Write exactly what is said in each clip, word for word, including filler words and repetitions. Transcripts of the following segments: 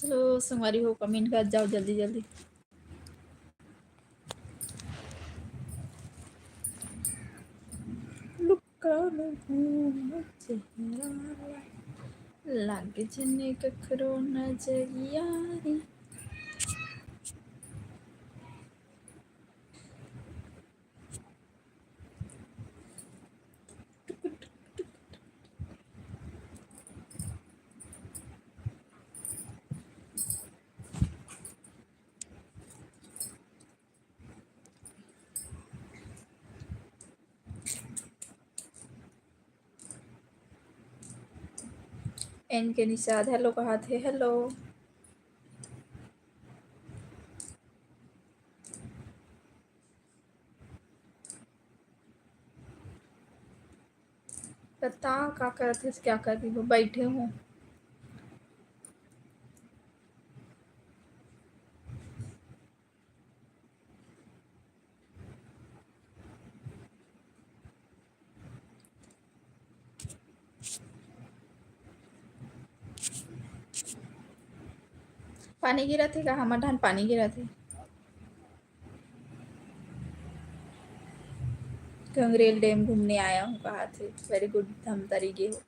Hello संगवारी हो, comment कर जाओ जल्दी जल्दी। लुक्का लहू चेहरा ला, लागे जने कखरो नजरिया रे। एन के निषाद hello कहाथे, hello। बता का करत हस, क्या कर रही हो? बैठे हूँ। पानी गिरत हे का? हमर धान पानी गिरत हे। गंगरेल dam घूमने आया हूँ कहाथे। Very good, धमतरी गे हो।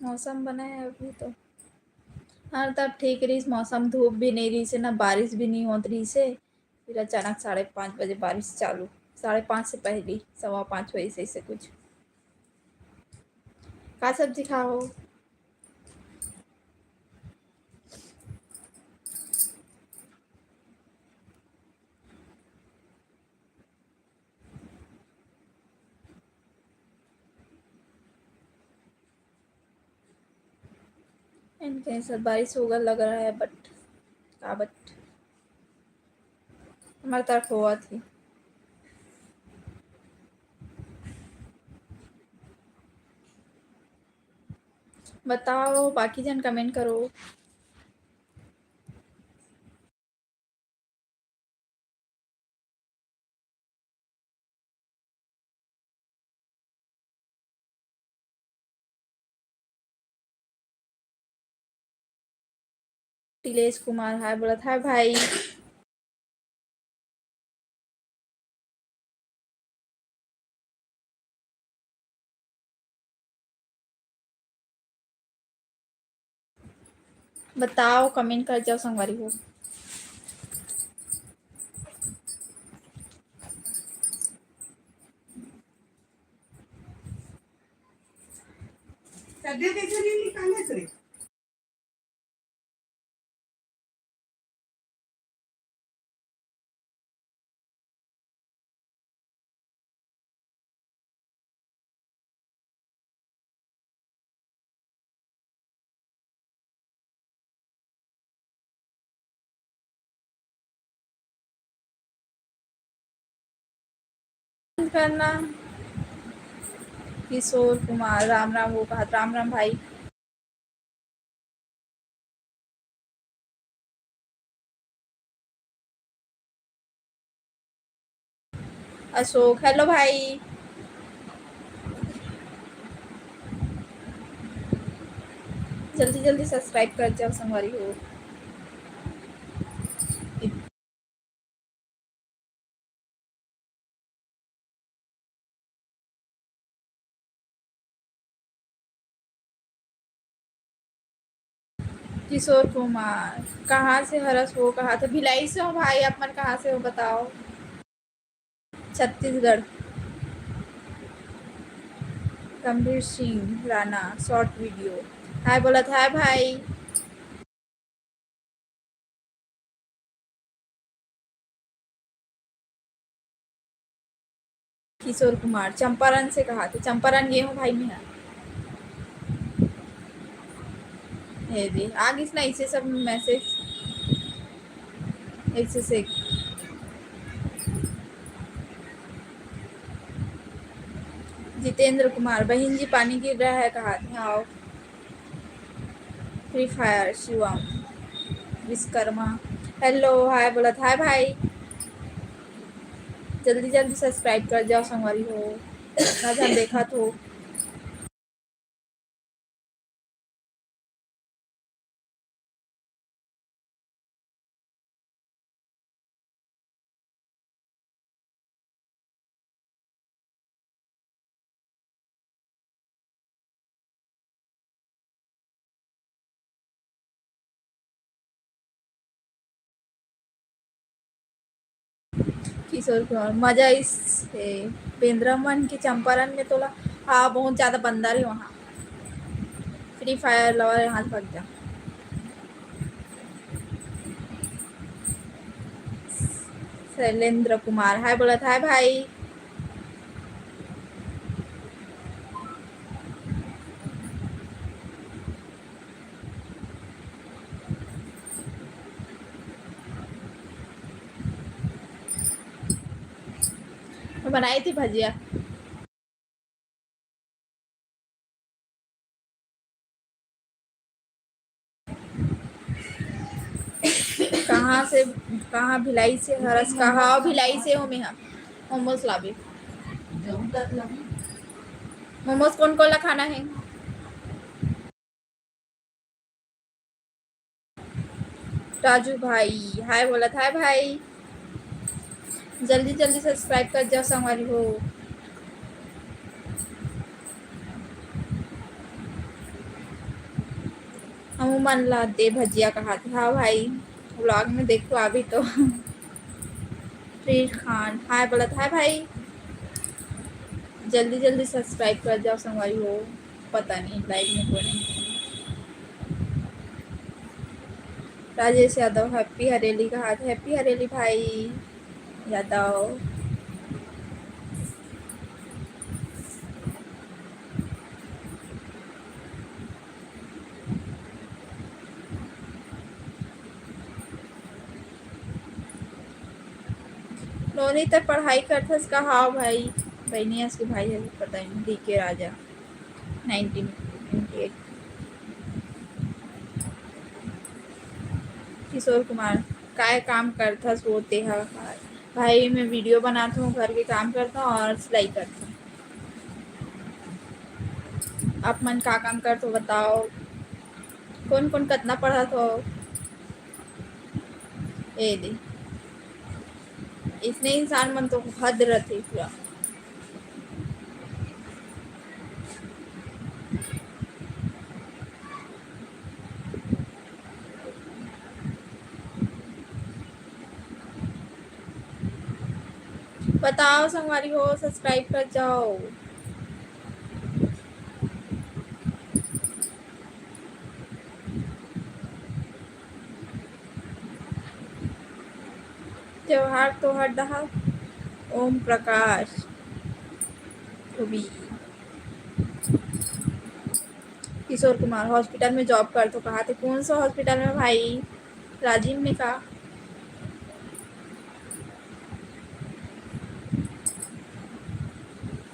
मौसम बना है अभी तो। हाँ, तब ठीक रहिस मौसम, धूप भी नहीं रहिस हे ना, बारिश भी नहीं होत रहिस हे। फिर अचानक साढ़े पाँच बजे बारिश चालू, साढ़े पाँच से पहली, सवा पाँच बजे से, से कुछ। का सब्जी खाओ? एंड कहीं से बारिश होगा लग रहा है, but का but हमारे तरफ हुआ थी। बताओ, बाकी जन comment करो। तिलेश कुमार हाय बोलत हाय भाई। बताओ, comment कर जाओ संगवारी हो। सद्या कैसे नहीं निकाले थे? करना। किशोर कुमार, राम राम, वो कहा, राम राम भाई। अशोक, hello भाई। जल्दी जल्दी subscribe कर जाओ संगवारी हो। किशोर कुमार, कहाँ से हरस हो? कहाँ थे? भिलाई से हो भाई, आप मन कहाँ से हो बताओ? छत्तीसगढ़। गंभीर सिंह राणा, short video। हाय बोलत हाय भाई। किशोर कुमार, चंपारण से कहा थे, चंपारण गे हूँ भाई मैं। ये दे, आ गिस ना इसे सब message। एक से, से एक। जितेंद्र कुमार, बहन जी पानी गिर रहा है कहा थे, आओ। Free Fire, Shivam Vishwakarma, hello, हाय बोलत हाय भाई। जल्दी जल्दी subscribe कर जाओ संगवारी हो, इतना झन देखत हो। किशोर कुमार, मजा इस हे। बेंदरा मन के चंपारण में तोला, हाँ, बहुत ज्यादा बंदर है वहाँ। Free Fire lover यहाँ से भाग जा। शैलेंद्र कुमार, हाय बोलत, हाय भाई। बनाई थी भजिया। कहाँ से, कहाँ? भिलाई से। हरस कहाँ? भिलाई से हो मेहा। मोमोज लाबे। मोमोज कौन कौन ला खाना है? राजू भाई, हाय बोलत, हाय भाई। जल्दी जल्दी subscribe कर जाओ संगवारी हो। हमू मन ला दे भजिया कहात। हाँ भाई, vlog में देखो अभी तो। प्रीत खान, हाय बोलत, हाय भाई। जल्दी जल्दी subscribe कर जाओ संगवारी हो। पता नहीं live में कोई नहीं। राजेश यादव, happy हरेली कहात। Happy हरेली भाई यादव। नोनी, तैं पढ़ाई करथस का? हाँ भाई, बहिनिया के भाई है, पता नहीं, DK Raja. Nineteen twenty eight. Kishore Kumar, काय काम करथस वो तेहा? भाई, मैं video बनात हूँ, घर के काम करता हूँ और सिलाई करता हूँ। आप मन का काम करत हो बताओ, कौन कौन कतना पढ़त हो? ए दे, इसने इंसान मन तो हद रथे पूरा। बताओ संगवारी हो, subscribe कर जाओ। त्योहार तोहर डहा ओम प्रकाश धोबी। किशोर कुमार hospital में job करथो कहाथे। कौन सा hospital में भाई? राजिम में का?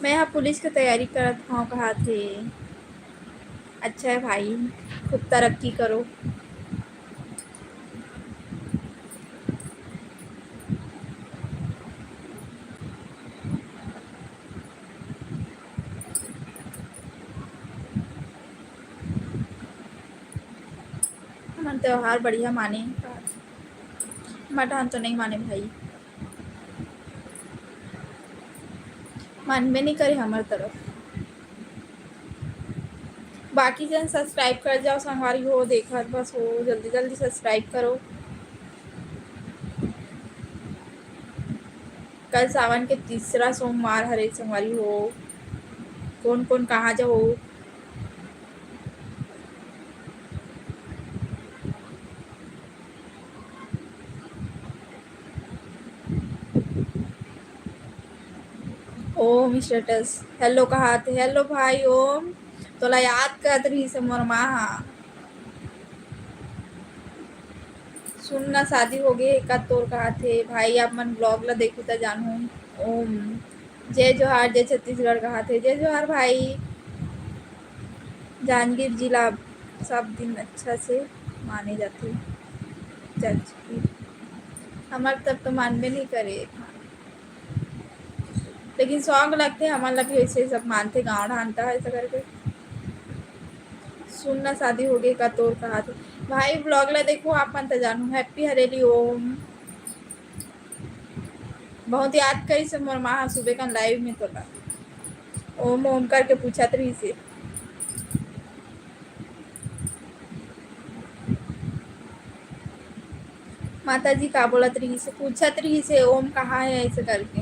मैं हा पुलिस के तैयारी करत हव कहाथे। अच्छा है भाई, खूब तरक्की करो। हमन त्योहार बढ़िया माने, हमर डहान तो नहीं माने भाई, मानबे नहीं करे हमर तरफ। बाकी जन subscribe कर जाओ संगवारी हो, देखत बस हो, जल्दी जल्दी subscribe करो। कल सावन के तीसरा सोमवार हरे संगवारी हो, कौन कौन कहाँ जाओ? ओम status hello कहाथे। Hello भाई ओम, तोला याद करत रहिस हे मोर माँ हा। सुन ना, शादी हो गे हे का तोर कहाथे। भाई आप मन vlog ला देखू त जानहू। ओम जय जोहार, जय छत्तीसगढ़ कहाथे। जय जोहार भाई। जांजगीर जिला सब दिन अच्छा से माने जाथे। जांजगीर हमर तरफ तो मानबे नहीं करे। लेकिन शौक लगथे, हमन ला भी ऐसे सब मानथे, गाँव ढांढता है ऐसा करके। सुन ना, शादी हो गई का तोर, कहा थे भाई। Vlog ला देखो आप मन त जानू। Happy हरेली ओम। बहुत याद करिस मोर माँ ह सुबह कन live में तोला। ओम ओम करके पूछत रहिस हे। माता जी का बोलत रहिस हे, पूछत रहिस हे, ओम कहाँ है ऐसे करके।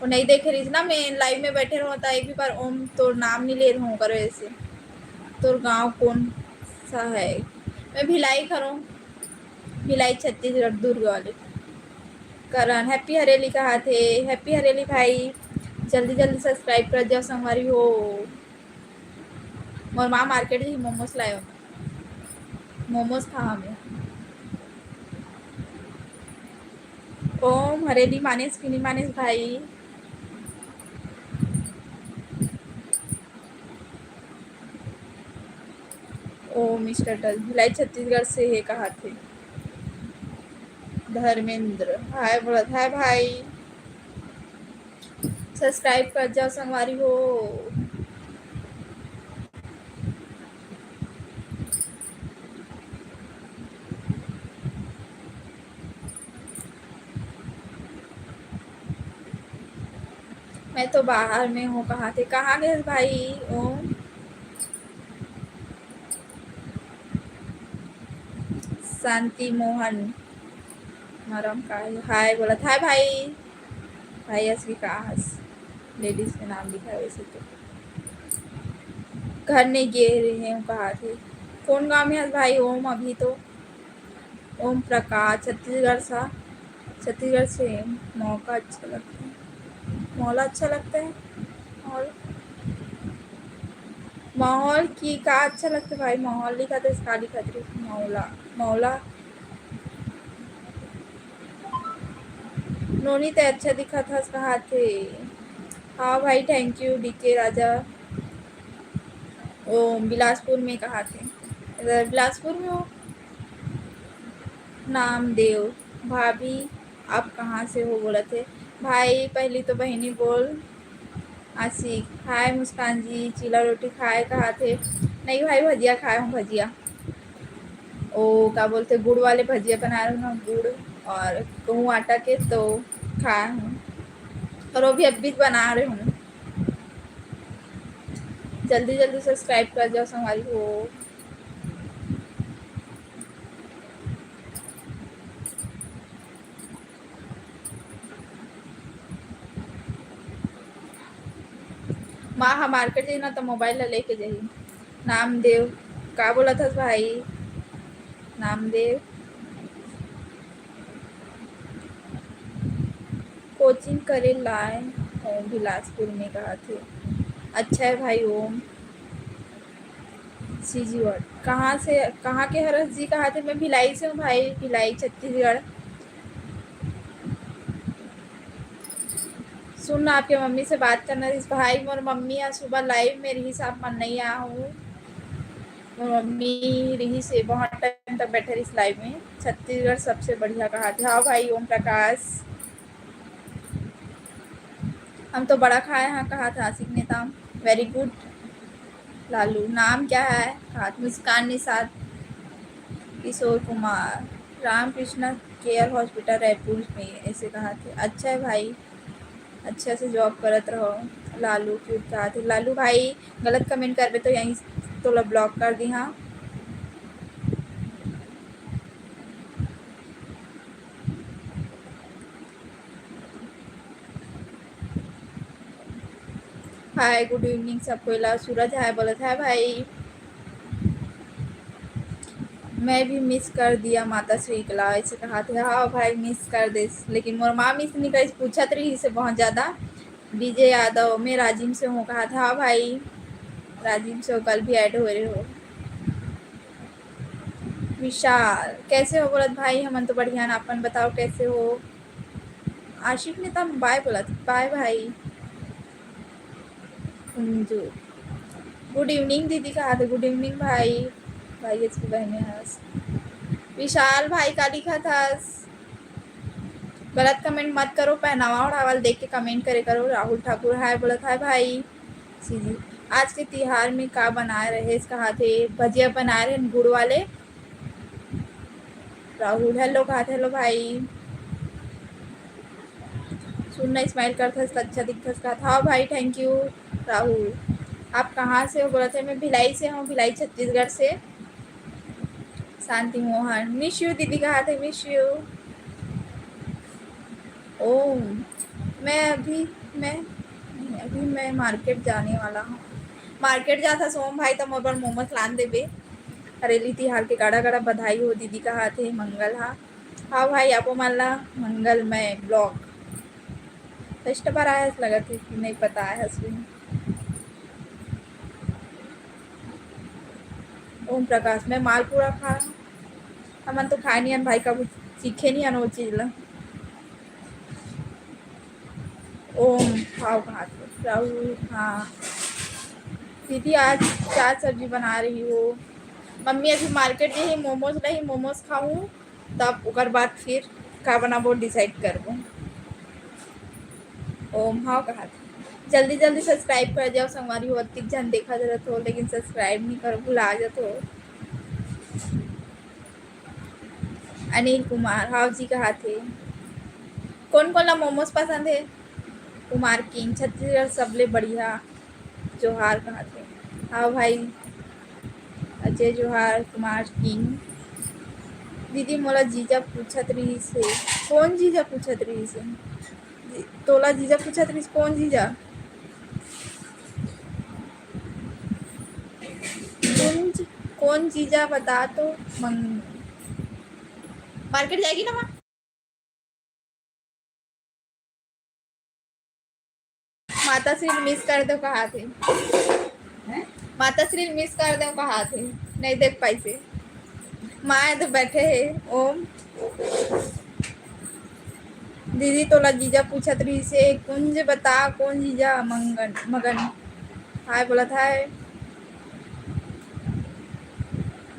वो नहीं देखे रहिस ना, मैं live में बैठे रहूँ त एक भी बार ओम तोर नाम नहीं ले रहूँ करो ऐसे। तोर गाँव कौन सा है? मैं भिलाई करूँ, भिलाई छत्तीसगढ़ दुर्ग वाले। करण happy हरेली कहा थे। Happy हरेली भाई, जल्दी जल्दी subscribe कर जाओ संगवारी हो। मोर माँ market ही momos लाए हो, momos खा हमें। ओम हरेली मानेस कि नहीं मानेस भाई। ओ मिस्टर टल भिलाई छत्तीसगढ़ से हे कहा थे। धर्मेंद्र हाय बोलत हाय भाई। Subscribe कर जाओ संगवारी हो। मैं तो बाहर में हूँ कहा थे। कहाँ गए भाई? ओम शांति मोहन मरम का हाय बोलत हाय भाई। भाई अस विकास ladies में नाम लिखा है वैसे तो। घर नहीं गए रहे हैं कहा थे। कौन गाँव में हस भाई? ओम अभी तो ओम प्रकाश छत्तीसगढ़ सा छत्तीसगढ़ से। मौका अच्छा लगता है। मौला अच्छा लगता है। और माहौल की का अच्छा लगता है भाई? माहौल लिखा तो इसका लिखा तो मौला मौला। नोनी ते अच्छा दिखा था कहा थे। हाँ भाई thank you डीके राजा। ओ बिलासपुर में कहा थे। बिलासपुर में हो? नामदेव भाभी आप कहाँ से हो बोलत हे? भाई पहली तो बहिनी बोल। आशिक हाय मुस्कान जी चीला रोटी खाए कहा थे। नहीं भाई भजिया खाए हूँ भजिया। ओ का बोलते गुड़ वाले भजिया बना रहे हूँ ना गुड़ और गहूँ आटा के तो खाए हूँ। और वो भी अभी बना रहे हूँ। जल्दी जल्दी subscribe कर जाओ संगवारी हो। माँ ह market जाही ना तो mobile ला लेके जाही। नामदेव का बोलत हस भाई? नामदेव coaching करे लाए हो बिलासपुर में कहा थे। अच्छा है भाई ओम। सीजी वर्ड कहाँ से कहाँ के हरस जी कहा थे? मैं भिलाई से हूँ भाई भिलाई छत्तीसगढ़। सुन ना आपके मम्मी से बात करना इस भाई मोर मम्मी आज सुबह live में रही साहब मन नहीं आ हूँ। मोर मम्मी रही से बहुत time तक बैठे रही live में। छत्तीसगढ़ सबसे बढ़िया कहा थे। हाँ भाई ओम प्रकाश हम तो बड़ा खाए हैं कहा था आशिक नेता। Very good। लालू नाम क्या है? कहा मुस्कान निषाद। किशोर कुमार रामकृष्णा केयर हॉस्पिटल रायपुर में ऐसे कहा थे। अच्छा है भाई अच्छा से job करत रहो। लालू क्यों कहा थे लालू भाई गलत comment करबे तो यहीं तोला block कर दी। हाँ हाय good evening सबको ला सूरज हाय बोलत है भाई। मैं भी miss कर दिया माता श्री कला ऐसे कहा थे। हाँ भाई miss कर दे लेकिन मोर माँ miss नहीं करिस पूछत रही से बहुत ज्यादा। विजय यादव मैं राजिम से हूँ कहा था। हाँ भाई राजिम से कल भी add हो रहे हो। विशाल कैसे हो बोलत भाई हमन तो बढ़िया ना अपन बताओ कैसे हो। आशिक ने तम bye बोलत bye भाई। कुंजू good evening दीदी कहा थे। Good evening भाई। भाई इसकी बहने हस। विशाल भाई का लिखा था? गलत comment मत करो, पहनावा ओढ़ावा ल देख के comment करे करो। राहुल ठाकुर हाय बोलत हाय भाई। सीधी, आज के तिहार में का बनाए रहेस? कहा थे भजिया बनाए रहे गुड़ वाले। राहुल hello कहा थे, hello भाई। सुनना smile करथस त अच्छा दिखथस कहा था। हाँ भाई, thank you राहुल। आप कहाँ से हो? बोलत हे मैं भिलाई से हूँ, भिलाई छत्तीसगढ़ से। शांति मोहन, miss you दीदी, कहा थे miss you। ओम, मैं अभी, मैं, नहीं, अभी मैं market जाने वाला हूँ। Market जाथस ओम भाई, त मोर बर momos लान देबे। हरेली तिहार के गाड़ा गाड़ा बधाई हो दीदी, कहा थे मंगल हा। हाँ भाई, आपो मन ला मंगलमय vlog। First बार आए हस लगत हे कि नहीं पता आए हस भी। ओम प्रकाश, मैं मालपुआ खा, हमन तो खाए नहीं हन भाई, कभी सीखे नहीं हन वो चीज ला। ओम, खाओ कहा थे राहुल। हाँ दीदी, आज क्या सब्जी बना रही हो? मम्मी अभी market गई, momos लाई, momos खाऊं, तब ओकर बाद फिर का बनाबो decide करबो। ओम, हाँ कहा थे। जल्दी जल्दी subscribe कर जाओ संगवारी हो, अतिक झन देखा जरूरत हो लेकिन subscribe नहीं करो, भुला जात हो। अनिल कुमार, हाव जी कहा थे। कोन कोन ला momos पसंद हे? कुमार किंग, छत्तीसगढ़ सबले बढ़िया जोहार कहा थे। हाव भाई, अजय जोहार, कुमार किंग। दीदी मोला जीजा पूछत रहिस हे। कोन जीजा पूछत रहिस हे? जी, तोला जीजा पूछत रहिस, कोन जीजा? कुंज, कोन जीजा बता तो मंग-, market जाएगी ना माँ? माता श्री miss कर दो कहा थे। हैं? माता श्री miss कर दो कहा थे, नहीं देख पाइसे। माँ तो बैठे हे। ओम दीदी तोला जीजा पूछत रहिस हे, कुंज बता कोन जीजा? मंगन, मगन हाय बोलत हाय।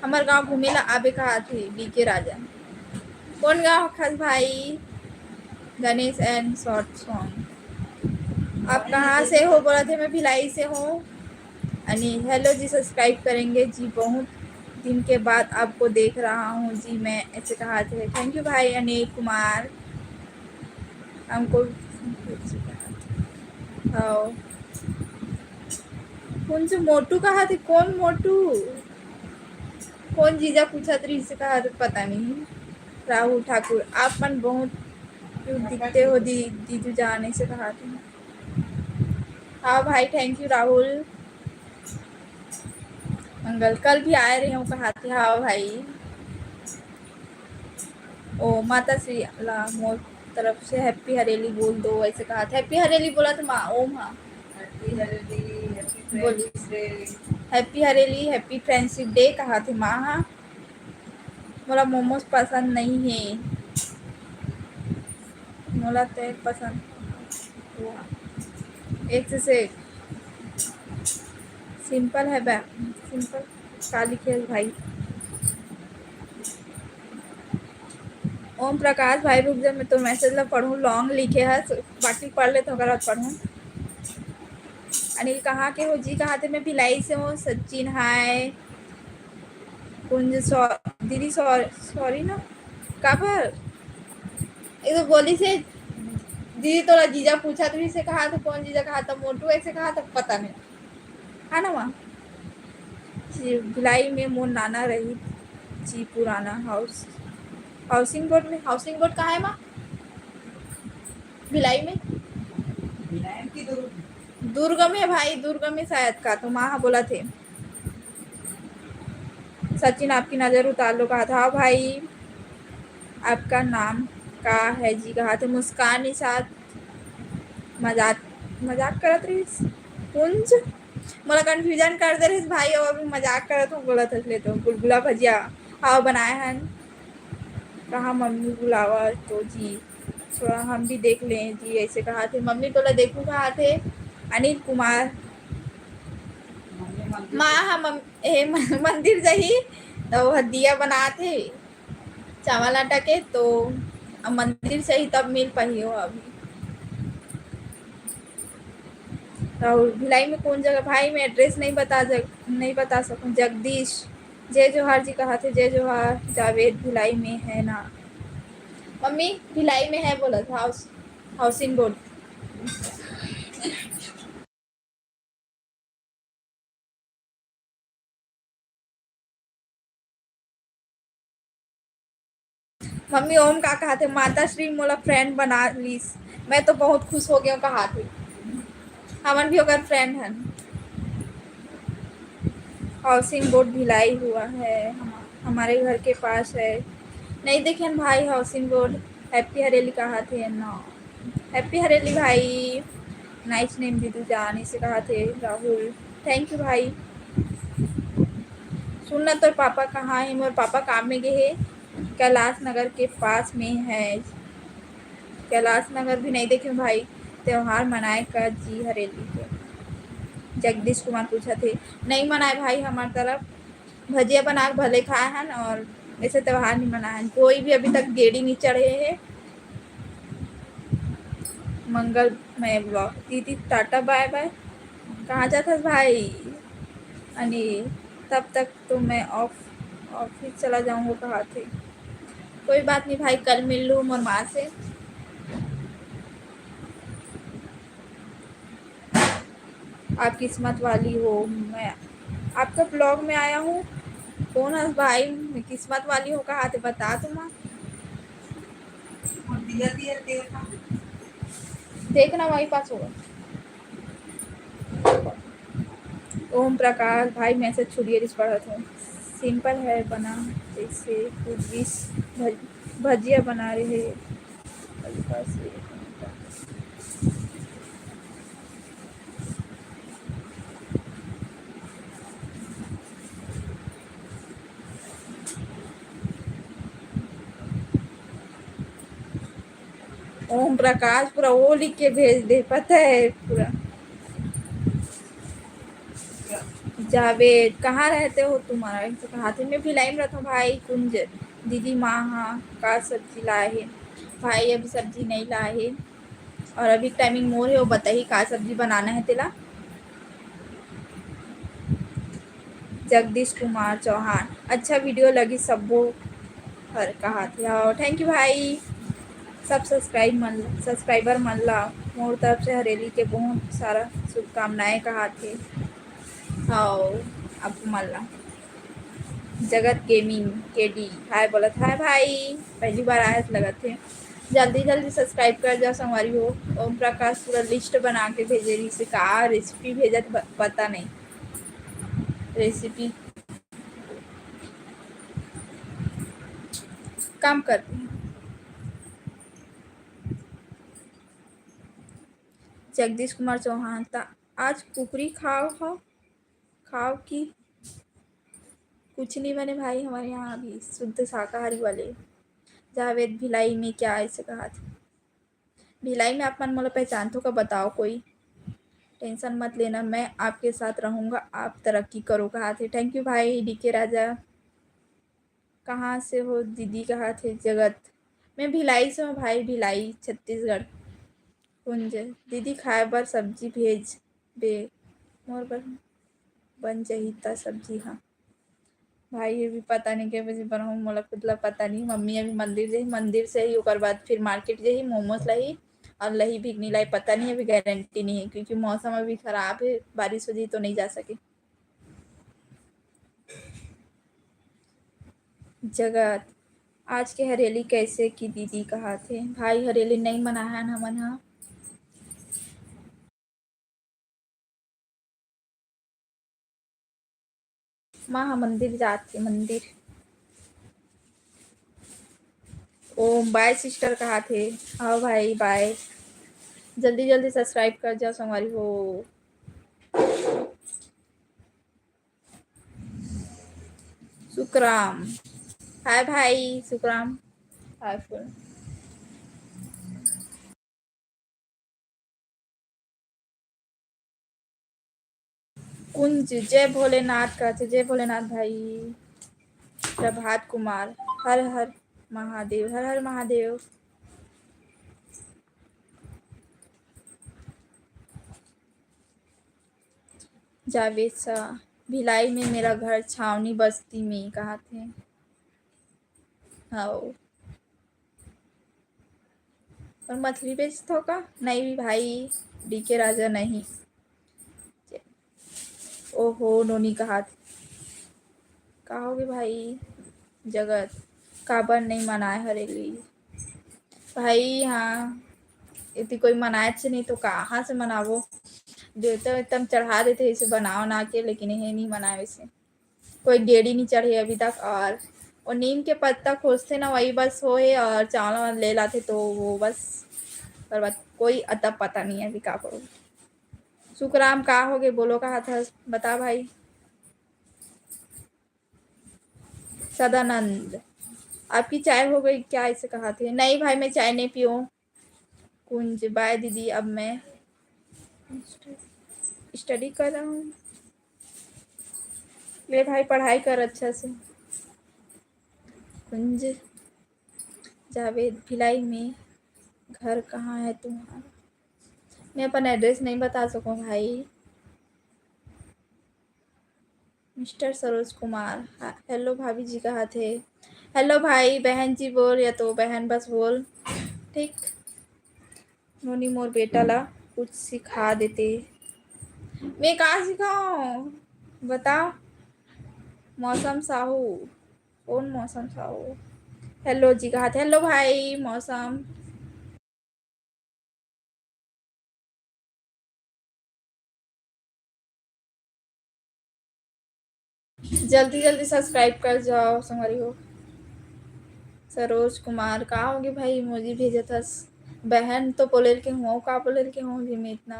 हमर गांव घूमे ला आबे कहा थे बीके राजा। कोन गांव हखस भाई? Ganesh and short song। आप कहाँ से हो बोलत हे? मैं भिलाई से हूँ। अनी hello जी, subscribe करेंगे जी, बहुत दिन के बाद आपको देख रहा हूँ जी मैं, ऐसे कहा थे। Thank you भाई अनिल कुमार। हमको, हाँ। कुंज मोटू कहा थे? कोन मोटू? कोन जीजा पूछत रहिस कहा थे, पता नहीं। राहुल ठाकुर, आप मन बहुत cute दिखते हो दी-, दीदू जान, ऐसे कहा थे। हाँ भाई, thank you राहुल। मंगल, कल भी आए रहे हो कहा थे। हाँ भाई। ओ माता श्री ला मोर तरफ से happy हरेली बोल दो, ऐसे कहा थे। Happy हरेली बोला तो माँ, ओम हाँ। Happy हरेली, happy बोली। Friendship day। Happy Hareli, happy friendship day कहा थे माँ हाँ। मोला momos पसंद नहीं है। मोला तो एक पसंद हुआ। एक से, से simple है बा, simple का लिखे है भाई? ओम प्रकाश भाई, रुक जा, मैं तो message ला पढ़ूँ, long लिखे है, बाकी पढ़ ले तो ओकर बाद पढ़ूँ। अनिल, कहाँ के हो जी? कहा थे, मैं भिलाई से हूँ। सचिन, हाय। कुंज, सॉ-, दीदी, सॉ-, sorry ना, काबर? ये तो बोली से, दीदी तोला जीजा पूछा, तू से कहा तो कौन जीजा, कहा तो मोटू, ऐसे कहा तो पता नहीं, है ना माँ? जी, भिलाई में मोर नाना रही जी, पुराना हाउस, हाउसिंग बोर्ड में। हाउसिंग बोर्ड कहाँ है माँ? भिलाई में? भिलाई की दुर्ग। दुर्ग में भाई, दुर्ग में शायद का तो माँ बोला थे। सचिन, आपकी नज़र उतार लो कहा था। हाँ भाई, आपका नाम का है जी कहा थे। मुस्कान निषाद, मजाक, मजाक करत रहिस। कुंज, मोला confusion कर दे रहिस भाई, और भी मजाक करत हूँ, बोलत हस ले तो बुलबुला भजिया, हाव बनाए हन। कहाँ मम्मी बुलावा तो जी, थोड़ा हम भी देख लें जी, ऐसे कहा थे। मम्मी तोला देखू कहा थे। अनिल कुमार, माँ हा मम-, ए, म-, मंदिर जाही, तो वह दिया बनात हे चावल आटा के, तो अब मंदिर से ही तब मिल पाही हो अभी। राहुल, भिलाई में कौन जगह? भाई, मैं address नहीं बता जग-, नहीं बता सकूं। जगदीश, जय जोहार जी कहाथे, जय जोहार। जावेद, भिलाई में है ना? मम्मी, भिलाई में है बोलत, house, housing board। मम्मी, ओम का कहाथे? माता श्री मोला friend बना लीस, मैं तो बहुत खुश हो गया कहाथे। हमन भी ओकर friend हन। Housing board भिलाई हुआ है, हम-, हमारे घर के पास है। नहीं देखेन भाई housing board। Happy हरेली कहाथे ना। Happy हरेली भाई। Nice name दीदी जान, इसे कहाथे राहुल। Thank you भाई। सुन ना, तोर पापा कहाँ हे? मोर पापा काम में गे हे, कैलाश नगर के पास में है। कैलाश नगर भी नहीं देखे भाई। त्योहार मनाए का जी हरेली के? जगदीश कुमार पूछत हे। नहीं मनाए भाई, हमार तरफ भजिया बना के भले खाए हन और ऐसे त्योहार नहीं मनाए हन। कोई भी अभी तक गेड़ी नहीं चढ़े हे। मंगलमय vlog। दीदी, टाटा bye bye। कहाँ जात हस भाई? अनि तब तक तो मैं off-, office चला जाऊंगा कहाथे। कोई बात नहीं भाई, कल मिल लूँ मोर माँ से। आप किस्मत वाली हो, मैं आपका vlog में आया हूँ। कौन है भाई? मैं किस्मत वाली हो कहाथे, बता तुम। देखना वही पास होगा। ओम प्रकाश भाई, message छुड़िए, रिस पढ़त हूँ। Simple है बना, जैसे कुछ भी भज-, भजिया बना रहे। हल्का से ओम प्रकाश पूरा वो लिख के भेज दे, पता है पूरा। जावेद, कहाँ रहते हो तुम्हारा? इनसे कहा थे, मैं भिलाई में रहता हूँ भाई। कुंज, दीदी माँ हाँ का सब्जी लाए हे? भाई अभी सब्जी नहीं लाए हे। और अभी timing मोर हे, वो बताही का सब्जी बनाना है तेला। जगदीश कुमार चौहान, अच्छा video लगी सब्बो हर कहाथे। हाँ, thank you भाई, सब subscribe मन, subscriber मन ला मोर तरफ से हरेली के बहुत सारा शुभकामनाएं कहाथे। हाँ, आप मन ला। जगत गेमिंग के डी हाय बोलत, हाय भाई, पहली बार आए लगत हे। जल्दी जल्दी subscribe कर जाओ संगवारी हो। ओम प्रकाश पूरा list बना के भेजे रहिस हे, का recipe भेजत ब-, पता नहीं। Recipe काम कर। जगदीश कुमार चौहान, त आज कुकरी खाव हो, खाव कि कुछ नहीं बने भाई, हमारे यहाँ अभी शुद्ध शाकाहारी वाले। जावेद, भिलाई में क्या ऐसे कहाथे? भिलाई में आप मन मोला पहचानथो का, बताओ कोई। Tension मत लेना, मैं आपके साथ रहूँगा, आप तरक्की करो कहाथे। Thank you भाई डी के राजा। कहाँ से हो दीदी कहाथे? जगत, मैं भिलाई से हूँ भाई, भिलाई छत्तीसगढ़। कुंज, दीदी खाए बर सब्जी भेज बे, मोर बर बन जही त सब्जी। हाँ भाई, ये भी पता नहीं के बजे बनाऊँ, मोला खुद ला पता नहीं। मम्मी अभी मंदिर जाही, मंदिर से ही ओकर बाद फिर market जाही, momos लाही और लही भी नहीं लाई, पता नहीं, अभी guarantee नहीं है क्योंकि मौसम अभी खराब है, बारिश हो जाही तो नहीं जा सके। जगत, आज के हरेली कैसे की दीदी कहाथे? भाई हरेली नहीं मनाहन हमन हा। माँ हा मंदिर जात हे, मंदिर। ओम bye sister कहाथे। हाँ भाई bye। जल्दी जल्दी subscribe कर जाओ संगवारी हो। सुखराम, हाय भाई सुखराम, हाय फुल। कुंज, जय भोलेनाथ कहथे, जय भोलेनाथ भाई। प्रभात कुमार, हर हर महादेव, हर हर महादेव। जावेद शाह, भिलाई में मेरा घर छावनी बस्ती में, कहा थे। हाँ। और मछली बेचत हो का? नहीं भी भाई, डीके राजा नहीं। ओहो, नोनी कहा थे। का होगे भाई? जगत काबर नहीं मनाए हरेली? भाई, हाँ, यदि कोई मनाए से नहीं तो कहाँ से मनाबो? देवता एकदम चढ़ा देते इसे बना उना के, लेकिन ये नहीं मनाए वैसे। कोई गेड़ी नहीं चढ़े अभी तक। और वो नीम के पत्ता खोजते ना, वही बस हो है, और चावल वावल ले लाते तो वो बस। पर बात कोई अता पता नहीं है अभी का करो। सुखराम, का होगे? बोलो, कहा था, बता भाई। सदानंद, आपकी चाय हो गई क्या? ऐसे कहा थे। नहीं भाई, मैं चाय नहीं पीऊँ। कुंज, बाय दीदी, अब मैं स्टडी कर रहा हूँ। ले भाई, पढ़ाई कर अच्छा से। कुंज, जावेद, भिलाई में घर कहाँ है तुम्हारा? मैं अपन एड्रेस नहीं बता सकूँ भाई। मिस्टर सरोज कुमार, हा-, हेलो भाभी जी, कहा थे? हेलो भाई, बहन जी बोल, या तो बहन बस बोल, ठीक? नोनी, मोर बेटा ला कुछ सिखा देते। मैं का सिखाऊं, बता? मौसम साहू, कौन मौसम साहू? हेलो जी, कहा थे? हेलो भाई, मौसम। जल्दी जल्दी सब्सक्राइब कर जाओ संगवारी हो। सरोज कुमार, का होगे भाई, इमोजी भेजत हस? बहन तो बोले के हूँ, का बोले के हूँ जी, मैं इतना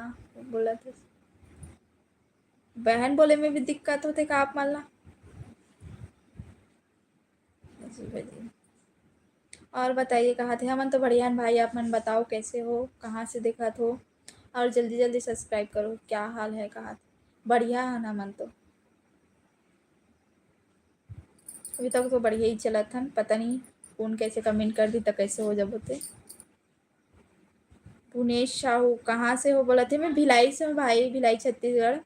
बोलत हस। बहन बोले में भी दिक्कत होते का आप मन ला? जी, जी। और बताइए, कहा थे? हमन तो बढ़िया हन भाई, आप मन बताओ, कैसे हो, कहाँ से देखत हो? और जल्दी जल्दी सब्सक्राइब करो। क्या हाल है, कहा थे? बढ़िया है ना मन तो। अभी तक तो बढ़िया ही चलत हन, पता नहीं कौन कैसे कमेंट कर दी तो कैसे हो जब होते। पुनेश साहू, कहाँ से हो? बोला थे, मैं भिलाई से हूँ भाई, भिलाई छत्तीसगढ़।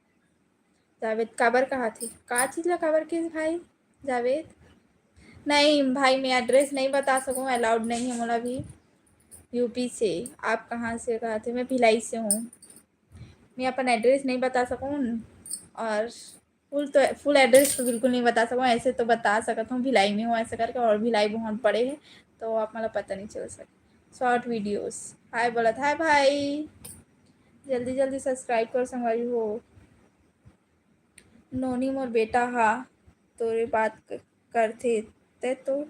जावेद, काबर कहा थे? का चीज ला काबर के भाई? जावेद, नहीं भाई, मैं एड्रेस नहीं बता सकूँ, अलाउड नहीं है मोला भी। यूपी से। आप कहाँ से? कहा थे, मैं भिलाई से हूँ। मैं अपन एड्रेस नहीं बता सकूँ और फुल तो, फुल एड्रेस तो बिल्कुल नहीं बता सकूँ, ऐसे तो बता सकत हूँ भिलाई में हूँ ऐसे करके, और भिलाई बहुत बड़े है तो आप मतलब पता नहीं चल सके। शॉर्ट वीडियोस, हाय बोलत, हाय भाई, जल्दी जल्दी सब्सक्राइब कर संगवारी हो। नोनी मोर बेटा हा तोरे बात क-, करथे ते तो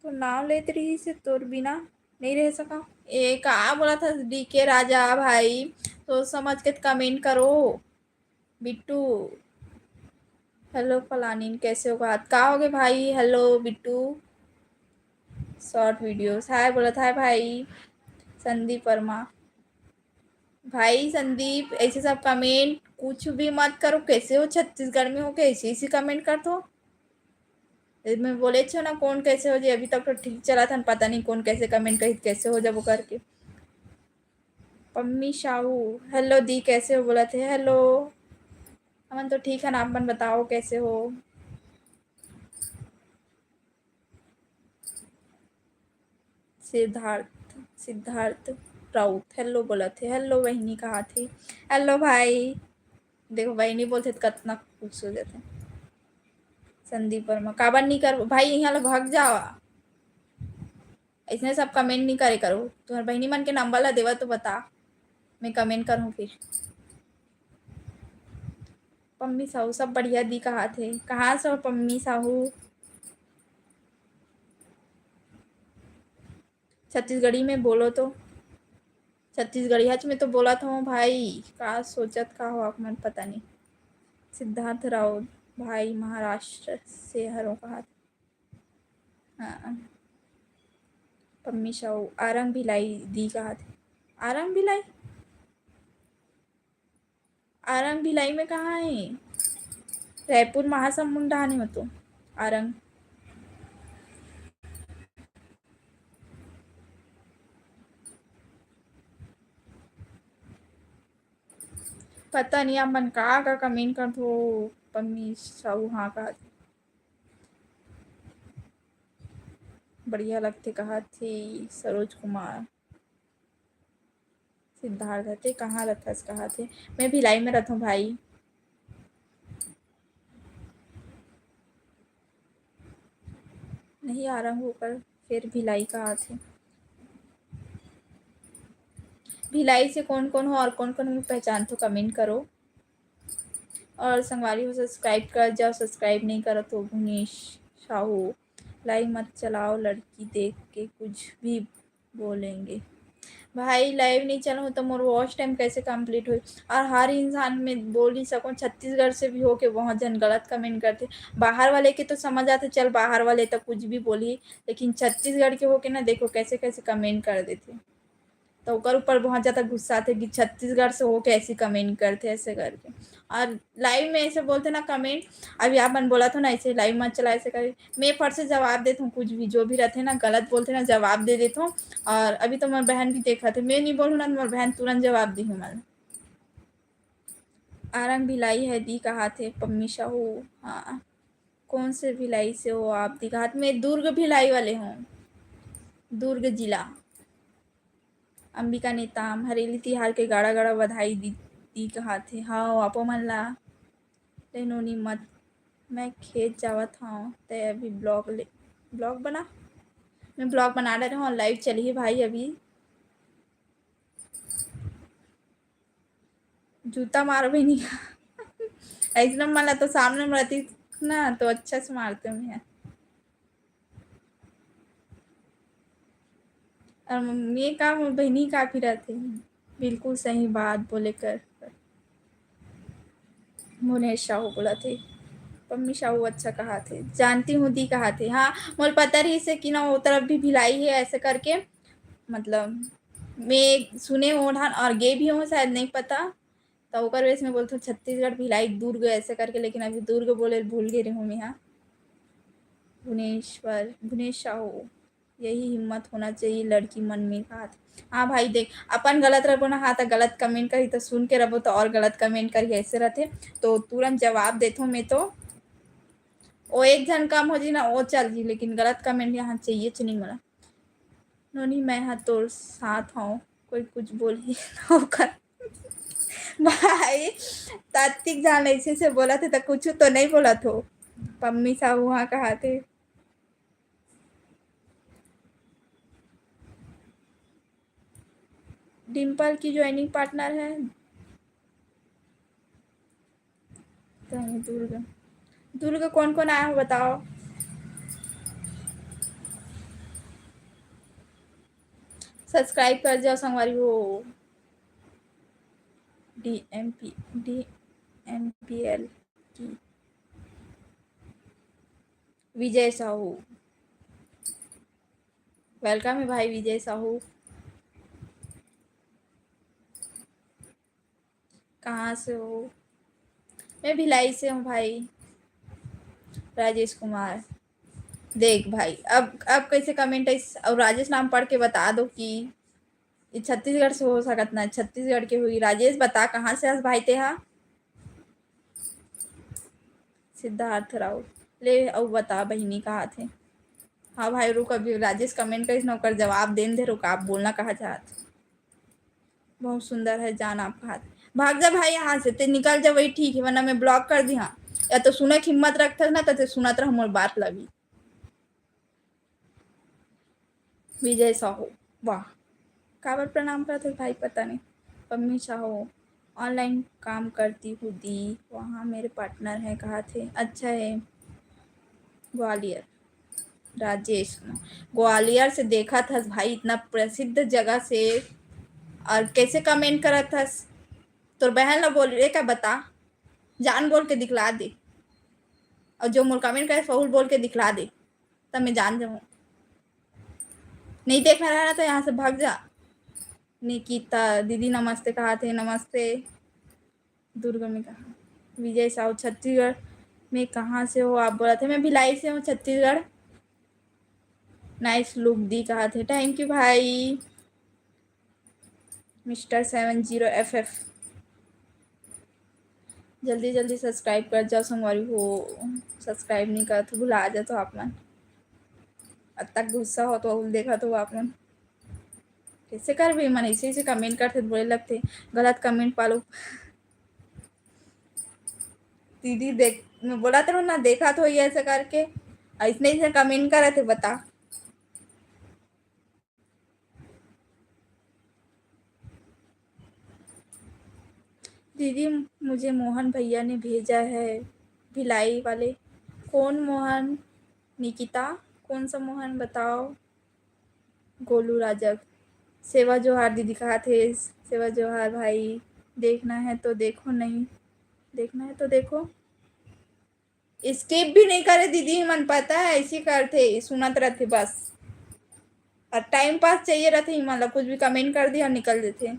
तो नाव लेत रहिस हे, तोर बिना नइ रह सकंव। ए, का बोलत हस डीके राजा भाई? सोच समझ के कमेंट करो। बिट्टू, हेलो फलानीन, कैसे हो बात? का होगे भाई? हेलो बिट्टू, शॉर्ट वीडियोस, हाय बोलत, हाय भाई। संदीप वर्मा, भाई संदीप, ऐसे सब कमेंट कुछ भी मत करो। कैसे हो छत्तीसगढ़ में होके ऐसे, ऐसे कमेंट करथो? मैं बोलेच हो ना, कौन कैसे हो जी, अभी तक तो ठीक चलत हन, पता नहीं कौन कैसे कमेंट करिस, कैसे हो जाबो करके। पम्मी साहू, हेलो दी, कैसे हो? बोलत हे, हेलो, हमन तो ठीक हन, आप मन बताओ, कैसे हो? सिद्धार्थ, सिद्धार्थ राउत, हेलो बोलत हे, हेलो बहिनी, कहा थे? हेलो भाई। देखो, बहिनी बोलथे त कतना खुश हो जाथे। संदीप वर्मा, काबर नहीं कर भाई, यहाँ ले भाग जावा। ऐसने सब कमेंट नहीं करे करो। तुम्हारे बहिनी मन के नंबर ला देवा तो बता, मैं कमेंट करूँ फिर। पम्मी साहू, सब बढ़िया दी, कहा थे? कहाँ से हो पम्मी साहू? छत्तीसगढ़ी में बोलो तो। छत्तीसगढ़िया में तो बोलत हूँ भाई, का सोचत का हो आप मन, पता नहीं। सिद्धार्थ राउत, भाई महाराष्ट्र से हरो, कहा थे? हाँ। पम्मी साहू, आरंग भिलाई दी, कहा थे? आरंग भिलाई? आरंग भिलाई में कहाँ है? रायपुर महासमुंद डहान हे तो आरंग। पता नहीं आप मन का का कमेंट करथो। पम्मी साहू हाँ कहा थे, बढ़िया लगथे कहा थे सरोज कुमार। सिद्धार्थ ते कहाँ रथस कहा थे। मैं भिलाई में रथों भाई। नहीं आ रहा हूँ पर फिर भिलाई कहा थे। भिलाई से कौन कौन हो और कौन कौन पहचान तो कमेंट करो। और संगवारी हो सब्सक्राइब कर जाओ, सब्सक्राइब नहीं करो तो भुनेश साहू लाइव मत चलाओ, लड़की देख के कुछ भी बोलेंगे। भाई लाइव नहीं चलाऊँ तो मोर वॉच टाइम कैसे कंप्लीट हो? और हर इंसान में बोल ही सकूँ, छत्तीसगढ़ से भी होके बहुत जन गलत कमेंट करते। बाहर वाले के तो समझ आते, चल बाहर वाले तो कुछ भी बोली, लेकिन छत्तीसगढ़ के होके ना देखो कैसे कैसे कमेंट कर देते। तो ओकर ऊपर बहुत ज़्यादा गुस्सा आथे कि छत्तीसगढ़ से होके ऐसी कमेंट करथे ऐसे करके। और लाइव में ऐसे बोलथे ना कमेंट, अभी आप मन बोलत हो ना ऐसे लाइव मत चला ऐसे करके, मैं फट से जवाब देत हूँ। कुछ भी जो भी रहथे ना गलत बोलथे ना जवाब दे देत हूँ। और अभी तो मोर बहन भी देखत हे, मैं नहीं बोलूँ ना तो मोर बहन तुरंत जवाब दिही मोला। आरंग भिलाई है दी कहा थे पम्मी साहू। हाँ कौन से भिलाई से हो आप? दी कहा थे मैं दुर्ग भिलाई वाले हूँ, दुर्ग जिला। अंबिका नेताम हरेली तिहार के गाड़ा गाड़ा बधाई दी, दी कहा थे। हाँ आपो मन ला। ले नोनी मत, मैं खेत जावत हूँ, तै अभी ब्लॉग ले, ब्लॉग बना। मैं ब्लॉग बना डरे हूँ, लाइव चली भाई अभी। जूता मारो भी नहीं। ऐसे मन ला तो सामने में रहती ना तो अच्छा से मारते मैं। और ये काम बहनी का भी रहते हैं। बिल्कुल सही बात बोले कर। भुनेश साहू बोला थे, पम्मी साहू अच्छा कहा थे, जानती हूँ दी कहा थे। हाँ मोर पता रही से कि ना वो तरफ भी भिलाई है ऐसे करके, मतलब मैं सुने हूँ ढान और गे भी हूँ शायद नहीं पता। तो ओकर वजह से मैं बोलथों छत्तीसगढ़ भिलाई दुर्ग ऐसे करके, लेकिन अभी दुर्ग बोले भूल गे रहूँ मैं। हाँ भुनेश्वर भुनेश साहू यही हिम्मत होना चाहिए लड़की मन में कहा थे। हाँ भाई देख अपन गलत रहो ना, हाँ तो गलत कमेंट करी तो सुन के रहो तो और गलत कमेंट करी ऐसे रहते। तो तुरंत जवाब देथों मैं तो। वो एक जन कम हो जी ना वो चल जी, लेकिन गलत कमेंट यहाँ चाहिए च नहीं मोला। नोनी मैं हा तोर साथ हूँ, कोई कुछ बोलही ना ओकर। भाई तत्तिक जान ऐसे से बोला थे तो कुछ तो नहीं बोला थो। पम्मी साहू हाँ कहा थे। डिम्पल की ज्वाइनिंग पार्टनर है। कहीं दुर्ग, दुर्ग कौन कौन आया हो बताओ। सब्सक्राइब कर जाओ संगवारी हो। डीएमपी डीएमपीएल की विजय साहू। वेलकम है भाई विजय साहू। कहाँ से हो? मैं भिलाई से हूँ भाई। राजेश कुमार। देख भाई अब अब कैसे कमेंट है इस- और राजेश नाम पढ़ के बता दो कि ये छत्तीसगढ़ से हो सकत ना, छत्तीसगढ़ के हुई। राजेश बता कहाँ से हस भाई तेहा? सिद्धार्थ राउत ले अउ बता बहिनी कहा थे। हाँ भाई रुक अभी राजेश कमेंट करिस ना ओकर जवाब देन दे रुक आप बोलना कहा चाहत। बहुत सुंदर है जान आपका हाथ। भाग जा भाई यहाँ से, ते निकल जा वही ठीक है वरना मैं ब्लॉक कर दी। हाँ या तो सुने की हिम्मत रखते ना तो ते सुनत रह मोर बात लगी। विजय साहू वाह। काबर प्रणाम करत है भाई पता नहीं। पम्मी साहू ऑनलाइन काम करती हूँ दी, वहाँ मेरे पार्टनर हैं कहा थे। अच्छा है ग्वालियर। राजेश ग्वालियर से देखा था भाई इतना प्रसिद्ध जगह से और कैसे कमेंट करत हस? तोर बहन ला बोल रे का बता, जान बोल के दिखला दे। और जो मोर कमेंट करे फहुल बोल के दिखला दे तब मैं जान जाऊँ। नहीं देखना रहना तो यहाँ से भाग जा। निकिता दीदी नमस्ते कहा थे। नमस्ते। दुर्ग में कहा विजय साहू छत्तीसगढ़ में कहाँ से हो आप बोला थे? मैं भिलाई से हूँ छत्तीसगढ़। नाइस लुक दी कहा थे। थैंक यू भाई। Mister seven zero F F. जल्दी जल्दी सब्सक्राइब कर जाओ संगवारी हो, सब्सक्राइब नहीं करत हो, भुला जात हो आप मन। अतक गुस्सा हो तो देखत हो आप मन, कैसे करबे मन? ऐसे ऐसे कमेंट करथे, बोले लगथे गलत कमेंट पालो। दीदी देख, मैं बोला था ना, देखा तो ये ऐसे करके, ऐसने ऐसे कमेंट करत हे, बता। दीदी, मुझे मोहन भैया ने भेजा है, भिलाई वाले। कौन मोहन? निकिता, कौन सा मोहन बताओ? गोलू राजक, सेवा जोहार दीदी कहाथे, सेवा जोहार भाई। देखना है तो देखो, नहीं देखना है तो देखो। स्किप भी नहीं करे दीदी, मन पता है, ऐसी करथे, सुनत रहथे बस। और टाइम पास चाहिए रहथे, मतलब कुछ भी कमेंट कर दिया और निकल देथे।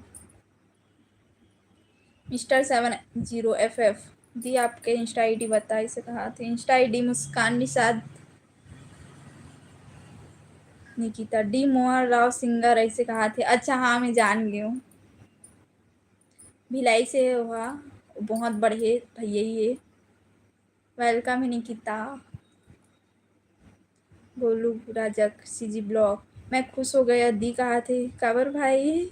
Mister seven zero F F दी, आपके इंस्टा आईडी बता, ऐसे कहाथे। Insta ID Muskan Nishad. Nikita D Mohan Rao singer, ऐसे कहाथे। अच्छा, हाँ, मैं जान गई हूँ, भिलाई से हुआ, बहुत बढ़िया भैया ही है। वेलकम है निकिता। गोलू राजक, सीजी ब्लॉग, मैं खुश हो गया दी कहाथे। काबर भाई?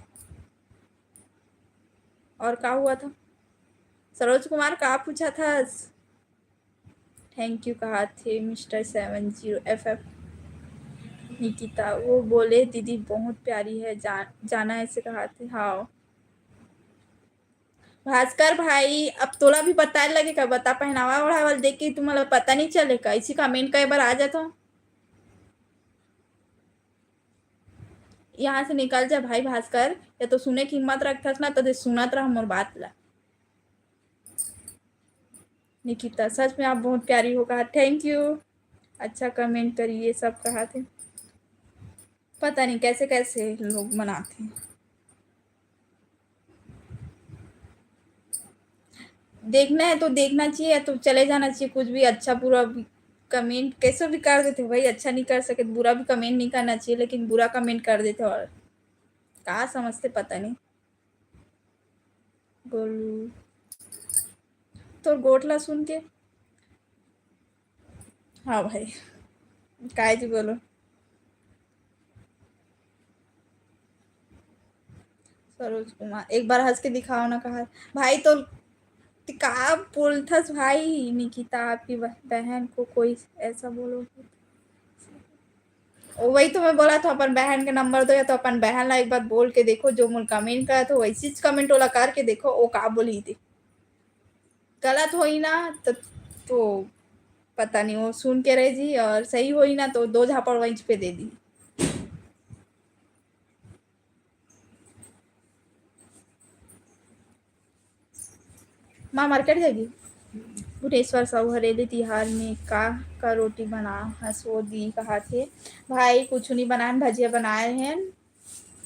और का हुआ था? सरोज कुमार का पूछा था? थैंक यू कहाथे mister seven zero F F. Nikita, वो बोले दीदी बहुत प्यारी है, जा, जाना ऐसे कहाथे। हाँ भास्कर भाई, अब तोला भी बताए लगे का? बता, पहनावा ओढ़ावल देख के तुम्हारा पता नहीं चले का? इसी कमेंट कई बार आ जाता। यहाँ से निकल जा भाई भास्कर, या तो सुने की हिम्मत रखथस ना, तो दे सुनत रह मोर बात ला। निकिता, सच में आप बहुत प्यारी हो कहा, थैंक यू। अच्छा कमेंट करिए, सब कहाथे। पता नहीं कैसे कैसे लोग मनाथे। देखना है तो देखना चाहिए, या तो चले जाना चाहिए। कुछ भी अच्छा बुरा भी कमेंट कैसे भी कर देथे भाई, अच्छा नहीं कर सके, बुरा भी कमेंट नहीं करना चाहिए, लेकिन बुरा कमेंट कर देथे। और का समझथे पता नहीं। गोलू, तोर गोठ ला सुन के। हाँ भाई, काय जी बोलो। सरोज कुमार, एक बार हंस के दिखाओ ना कहा। भाई तो त का बोलथस भाई? निकिता, आपकी बह-, बहन को कोई ऐसा बोलो। ओ, वही तो मैं बोला था, अपन बहन के नंबर दो, या तो अपन बहन ला एक बार बोल के देखो, जो मोला कमेंट करा था, वैसी कमेंट ओला करके देखो, वो का बोली थी। गलत होई ना तो, तो पता नहीं, वो सुन के रह जी, और सही होई ना तो दो झापड़ वहीं पे दे दी। माँ मार्केट जाएगी। भुवनेश्वर साहू, हरेली तिहार में का का रोटी बना हस वो दी कहाथे। भाई कुछ नहीं बनाए, भजिया बनाए हैं।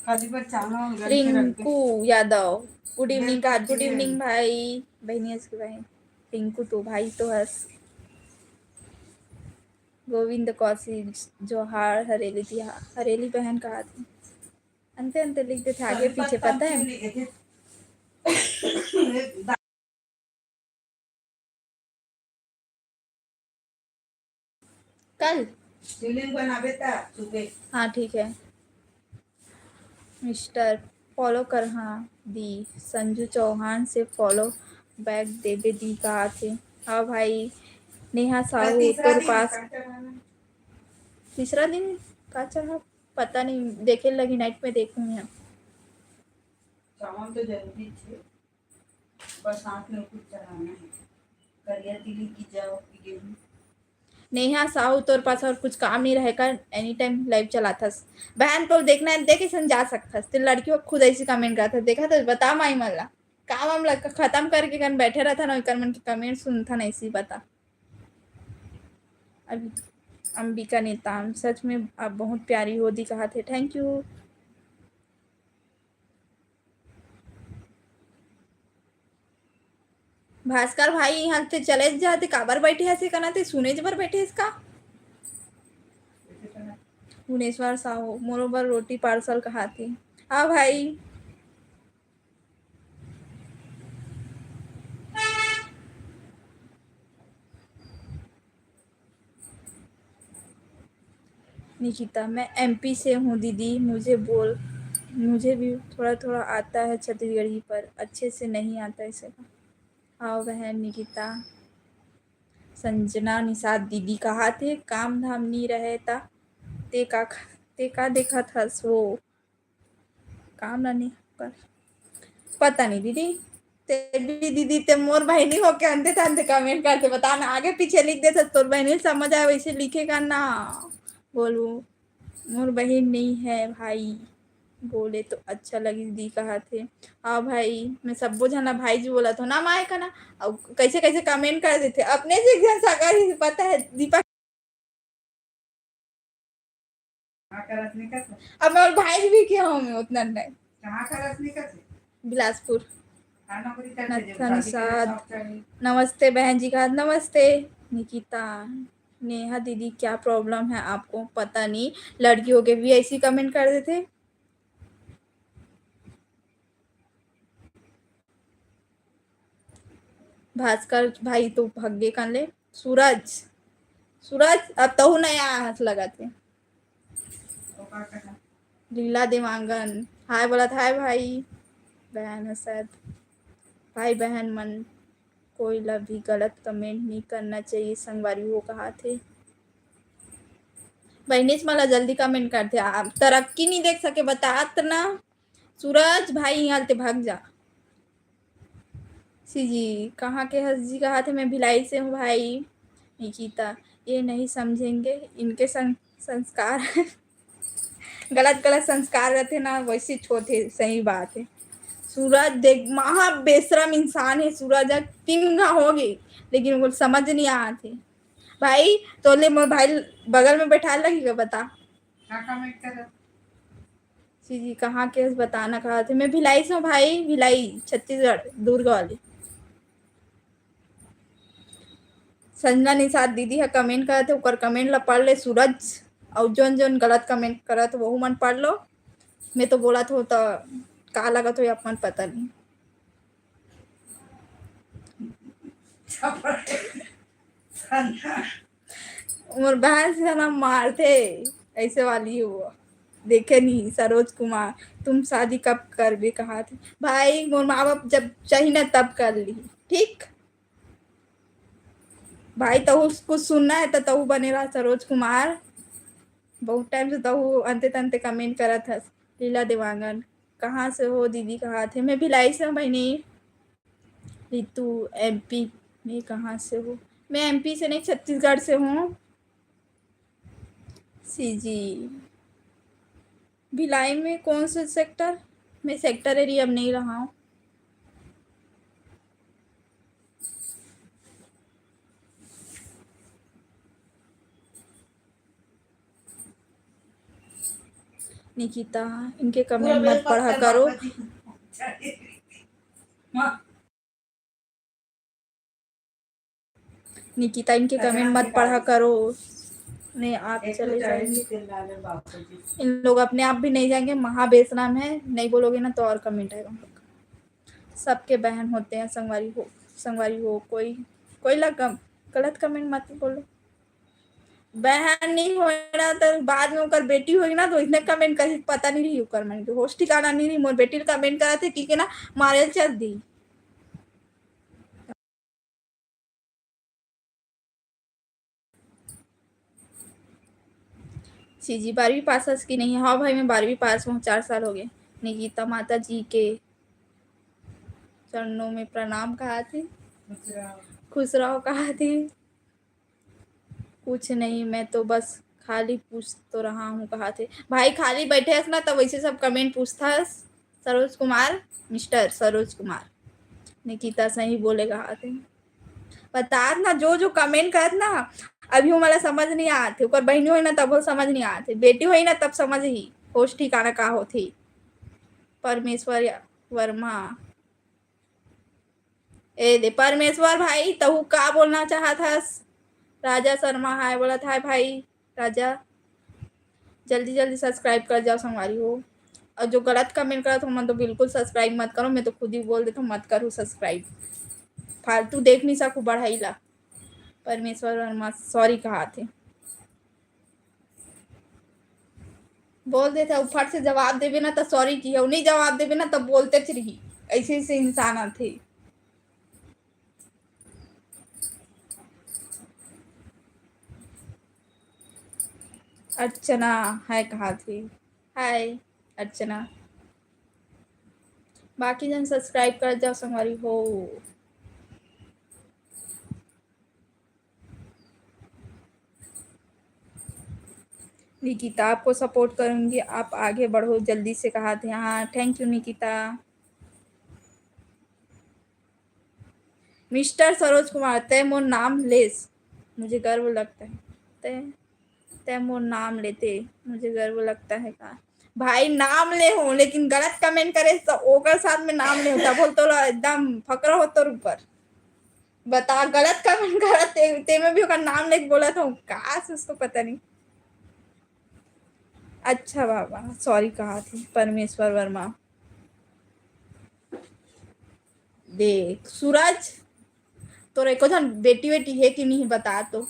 खाली पर चावल और गल के रख दे। रिंकू यादव, गुड इवनिंग का, गुड इवनिंग भाई, बहनियस के भाई। रिंकू तो भाई तो हस। गोविंद कौशिक, जोहार, हरेली तिहार, हरेली बहन कहाथे। अंते अंते लिख देथे, आगे पीछे पता है। कल शिवलिंग बनाबे ता सुबह। हाँ, ठीक है। मिस्टर फॉलो कर, हाँ दी। संजू चौहान से फॉलो बैक देबे दी कहाथे। हाँ भाई, नेहा साहू, तीसरा तोर दिन पास का चढ़ाना? तीसरा दिन का चढ़ा, पता नहीं, देखे लगी, नाइट में देखूंगी। चावल तो जरूरी छे, बरसात में कुछ चढ़ाना है। करिया तिली की जौ की गेहूं। नेहा साहू, तोर पास और कुछ काम नहीं रहे का, एनी टाइम लाइव चलाथस। बहन तो देखना है, देख ऐसन जा सकथस। ते लड़की हो खुद ऐसी कमेंट करथस, देखा तो बता माई मन ला। काम हम लग खत्म करके कन बैठे रहता ना, ओकर मन के कमेंट सुनता ना, ऐसी बता। अभी अंबिका नेताम, सच में आप बहुत प्यारी हो दी कहाथे, थैंक यू। भास्कर भाई, यहाँ ते चले जाते, काबर बैठे हसे कना ते, सुने बर बैठे हस का? भुवनेश्वर साहू, मोरो बर रोटी पार्सल कहाथे। हाँ भाई। निकिता, मैं एमपी से हूँ दीदी, मुझे बोल, मुझे भी थोड़ा थोड़ा आता है छत्तीसगढ़ी, पर अच्छे से नहीं आता है सर। हाँ बहन निकिता। संजना निषाद दीदी कहाथे, काम धाम नी रहे ता ते का, ते का देखत हस वो? काम ला नी कर, पता नहीं दीदी। ते भी दीदी, ते मोर बहिनी होके अंते तंते कमेंट करते, बता ना, आगे पीछे लिख देते, तोर बहिनी समझ आए वैसे लिखेगा ना। बोलू, मोर बहिन नहीं है भाई, बोले तो अच्छा लगी दीदी कहाथे। हाँ भाई, मैं सब्बो झन ला भाई जी बोलत हो ना, माय का ना। अब कैसे कैसे कमेंट कर देते, अपने से एक झन सगा ही पता है, दीपक। कहाँ का रश्मि का से? अब मैं भाई भी क्या हूँ, मैं उतना नहीं। कहाँ का रश्मि का से? बिलासपुर। कहाँ नौकरी करते जो नत्था शादी के लिए निषाद। शौक चाहिए। नमस्ते बहन जी का, नमस्ते। निकिता, नेहा दीदी क्या प्रॉब्लम है आपको? पता नहीं, लड़की होके भी ऐसी कमेंट कर देते। भास्कर भाई तो भग्गे कान ले। सूरज, सूरज, अब तहू नया हंस लगत हे। लीला देवांगन, हाय बोलत, हाय भाई बहन ह शायद। भाई बहन मन, कोई ला भी गलत कमेंट नहीं करना चाहिए, संगवारी हो कहाथे। बहिनीच मन ला जल्दी कमेंट करथे, आप तरक्की नहीं देख सके, बतात ना। सूरज भाई, यहाँ ते भाग जा। सी जी, कहाँ के हस जी? कहा थे, मैं भिलाई से हूँ भाई। निकिता, ये नहीं समझेंगे, इनके सं-, संस्कार है। गलत गलत संस्कार रहते ना, वैसे होथे, सही बात है। सूरज देख, महा बेशरम इंसान है सूरज, तीन घा हो गए, लेकिन वो समझ नहीं आते। भाई, तोले मोर भाई बगल में बैठा लगी का, बता। का कमेंट करत? जी, जी, कहाँ के बताना कहा थे? मैं भिलाई से हूँ भाई, भिलाई, छत्तीसगढ़, दुर्ग वाली। संजना निषाद दीदी ह कमेंट करत हे, ओकर कमेंट ला पढ़ ले सूरज, अउ जोन जोन गलत कमेंट करत हे, वहू मन पढ़ लो। मैं तो बोलत हो, त का लगत हो, अपन पता नहीं। मोर बहन से ना मारथे, ऐसे वाली हो। देखे नहीं, सरोज कुमार, तुम शादी कब करबे कहा थे? भाई, मोर माँ बाप जब चाही ना, तब कर ली, ठीक? भाई, तहू कुछ सुनना है, तो तहू बने रहा, सरोज कुमार। बहुत टाइम से तहू अंते तंते कमेंट करत हस। लीला देवांगन, कहाँ से हो दीदी? कहा थे, मैं भिलाई से हूँ बहनी। रितु, एमपी में कहाँ से हो? मैं एमपी से नहीं, छत्तीसगढ़ से हूँ। सीजी, भिलाई में कौन सा सेक्टर? मैं सेक्टर एरिया में नहीं रहा हूँ। निकिता, इनके कमेंट मत पढ़ा करो। निकिता, इनके कमेंट मत पढ़ा करो। नहीं, आप चले जाइए। इन लोग अपने आप भी नहीं जाएंगे, महाबेसराम है, नहीं बोलोगे ना तो और कमेंट आएगा हम लोग का। सबके बहन होते हैं, संगवारी हो, संगवारी हो, कोई, कोई ला गलत कमेंट मत बोलो। बहन नहीं होना तो बाद में ओकर बेटी होगी ना, तो इतने कमेंट करी, पता नहीं रही ओकर मन के होश ठिकाना नहीं रही। मोर बेटी कमेंट करा थे, ठीक है ना, मारे चल दी। जी जी, बारहवीं पास हस कि नहीं? हाँ भाई, मैं बारहवीं पास हूँ, चार साल हो गए। निकिता, माता जी के चरणों में प्रणाम कहा थे, खुश रहो कहा थे। कुछ नहीं, मैं तो बस खाली पूछ तो रहा हूँ कहा थे। भाई, खाली बैठे हस ना, तब वैसे सब कमेंट पूछता हस। सरोज कुमार, मिस्टर सरोज कुमार। निकिता, सही बोले कहा थे। बतात ना, जो जो कमेंट करत ना, अभी वो मला समझ नहीं आते, ओकर बहनी होई ना, तब वो समझ नहीं आते, बेटी होई ना, तब समझ ही होश ठिकाना का होथे। परमेश्वर वर्मा, ए दे परमेश्वर भाई, तहू का बोलना चाहत हस? राजा शर्मा हाय बोलत, हाय भाई राजा, जल्दी जल्दी सब्सक्राइब कर जाओ संगवारी हो। और जो गलत कमेंट करत हो, मन तो बिल्कुल सब्सक्राइब मत करो, मैं तो खुद ही बोल देता हूँ, मत करो सब्सक्राइब, फालतू देख नहीं सकूँ बढ़ाई ला। परमेश्वर वर्मा सॉरी कहा थे। बोल देथे, अउ फट से जवाब देबे ना त सॉरी किहे, अउ नहीं जवाब देबे ना त बोलते रही। ऐसे ऐसे इंसान आथे। अर्चना हाय कहाथे। हाय अर्चना। बाकी जन सब्सक्राइब कर जाओ संगवारी हो। निकिता, आपको सपोर्ट करूंगी, आप आगे बढ़ो जल्दी से कहाथे। हाँ, thank you Nikita. Mister Saroj Kumar, तय मोर नाम लेस, मुझे गर्व लगता है। तय, तय मोर नाम लेते, मुझे गर्व लगता है का? भाई, नाम ले हो, लेकिन गलत कमेंट करे तो ओकर साथ में नाम ले हो, तब बोल तो ला एकदम फकरा हो तोर ऊपर। बता, गलत कमेंट करत ते, ते में भी ओकर नाम लेके बोलत हो, का से उसको पता नहीं। अच्छा बाबा, सॉरी कहाथे परमेश्वर वर्मा। देख सूरज, तोर एको झन बेटी वेटी हे कि नहीं बता तो।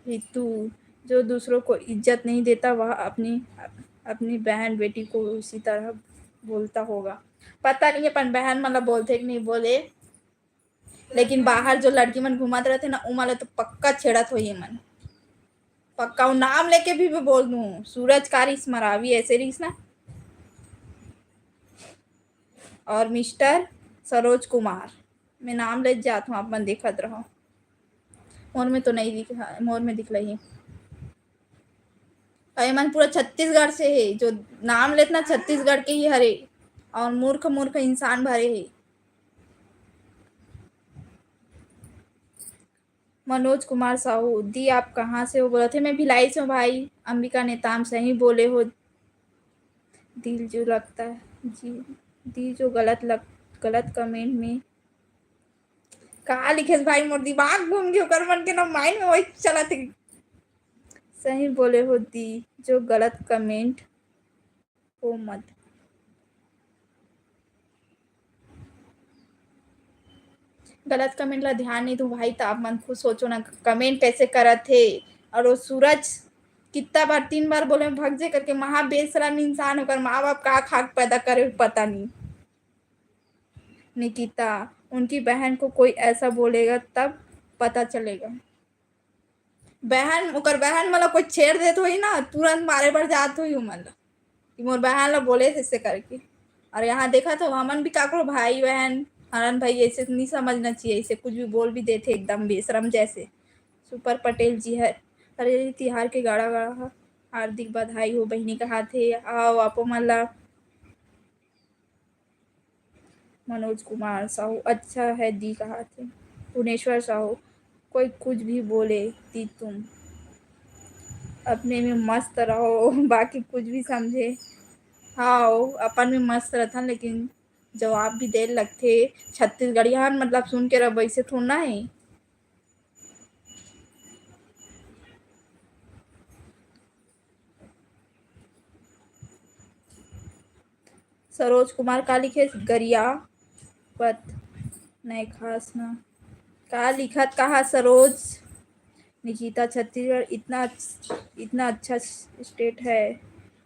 रितु, जो दूसरों को इज्जत नहीं देता वह अपनी, अपनी बहन बेटी को उसी तरह बोलता होगा। पता नहीं अपन बहन मन ला बोलथे कि नहीं बोले, लेकिन बाहर जो लड़की मन घूमत रहथे ना, उमन ला तो पक्का छेड़त होही मन। पक्का, वो नाम लेके भी मैं बोल दूँ, सूरज कारिस मरावी ऐसे रहिस ना। और मिस्टर सरोज कुमार, मैं नाम ले जात हूँ, आप मन देखत रहो। मोर में तो नहीं दिख, मोर में दिख रही। और ये मन पूरा छत्तीसगढ़ से है, जो नाम लेत ना छत्तीसगढ़ के ही हरे, और मूर्ख मूर्ख इंसान भरे है। मनोज कुमार साहू, दी आप कहाँ से हो? बोलथे, मैं भिलाई से हूँ भाई। अंबिका नेताम, सही बोले हो। दिल जो लगता है जी, दी जो गलत लग, गलत कमेंट में का लिखेस भाई, मोर दिमाग घूम गए, ओकर मन के ना माइंड में वही चलत है। सही बोले हो दी, जो गलत कमेंट हो मत। गलत कमेंट ला ध्यान नहीं दूँ भाई, तो आप मन खुद सोचो ना, कमेंट कैसे करत हे। और वो सूरज कितना बार, तीन बार बोले भग जे करके, महा बेशरम इंसान, ओकर माँ बाप का खा के पैदा करे पता नहीं। निकिता, उनकी बहन को कोई ऐसा बोलेगा तब पता चलेगा। बहन, ओकर बहन मन ला कोई छेड़ देत होही ना, तुरंत मारे बर जात होही ओमन ला, कि मोर बहन ला बोले ऐसे करके। और यहाँ देखा तो हमन भी काकरो भाई बहन, हरन भाई ऐसे नहीं समझना चाहिए, ऐसे कुछ भी बोल भी देथे एकदम बेशरम जैसे। सुपर पटेल जी हर, अरे तिहार के गाड़ा गाड़ा हा, हार्दिक बधाई हो बहिनी कहाथे, आओ आपो मन ला। मनोज कुमार साहू, अच्छा है दी कहाथे। भुवनेश्वर साहू, कोई कुछ भी बोले दी, तुम अपने में मस्त रहो, बाकी कुछ भी समझे। हाँ, अपन में मस्त रहथन, लेकिन जवाब भी दे लगथे। छत्तीसगढ़िया हन, मतलब सुन के रब ऐसे थोड़ा ना है। सरोज कुमार का लिखे? गरिया पत नहीं खास ना। का लिखत कहा सरोज? निकिता, छत्तीसगढ़ इतना अच्छ-, इतना अच्छा स्टेट है,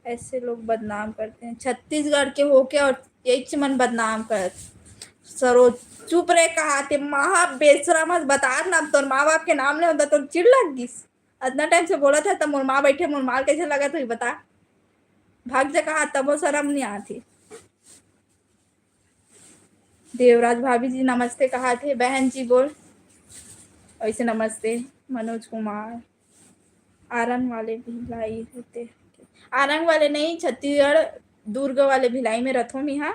ऐसे लोग बदनाम करते हैं। छत्तीसगढ़ के होके और यही मन बदनाम करत। सरोज, चुप रे, कहाथे महा बेशरम हस, बता ना, तोर माँ बाप के नाम ले होता तो चिढ़ लग गिस। अतना टाइम से बोलत हे, त मोर माँ बैठे, मोर माँ ल कैसे लगत होही बता? भाग जा कहा, तबो शरम नहीं आती। देवराज भाभी जी नमस्ते कहाथे, बहन जी बोल। ऐसे नमस्ते। मनोज कुमार, आरंग वाले भिलाई रहते। आरंग वाले नहीं, छत्तीसगढ़ दुर्ग वाले भिलाई में रथो मिहा।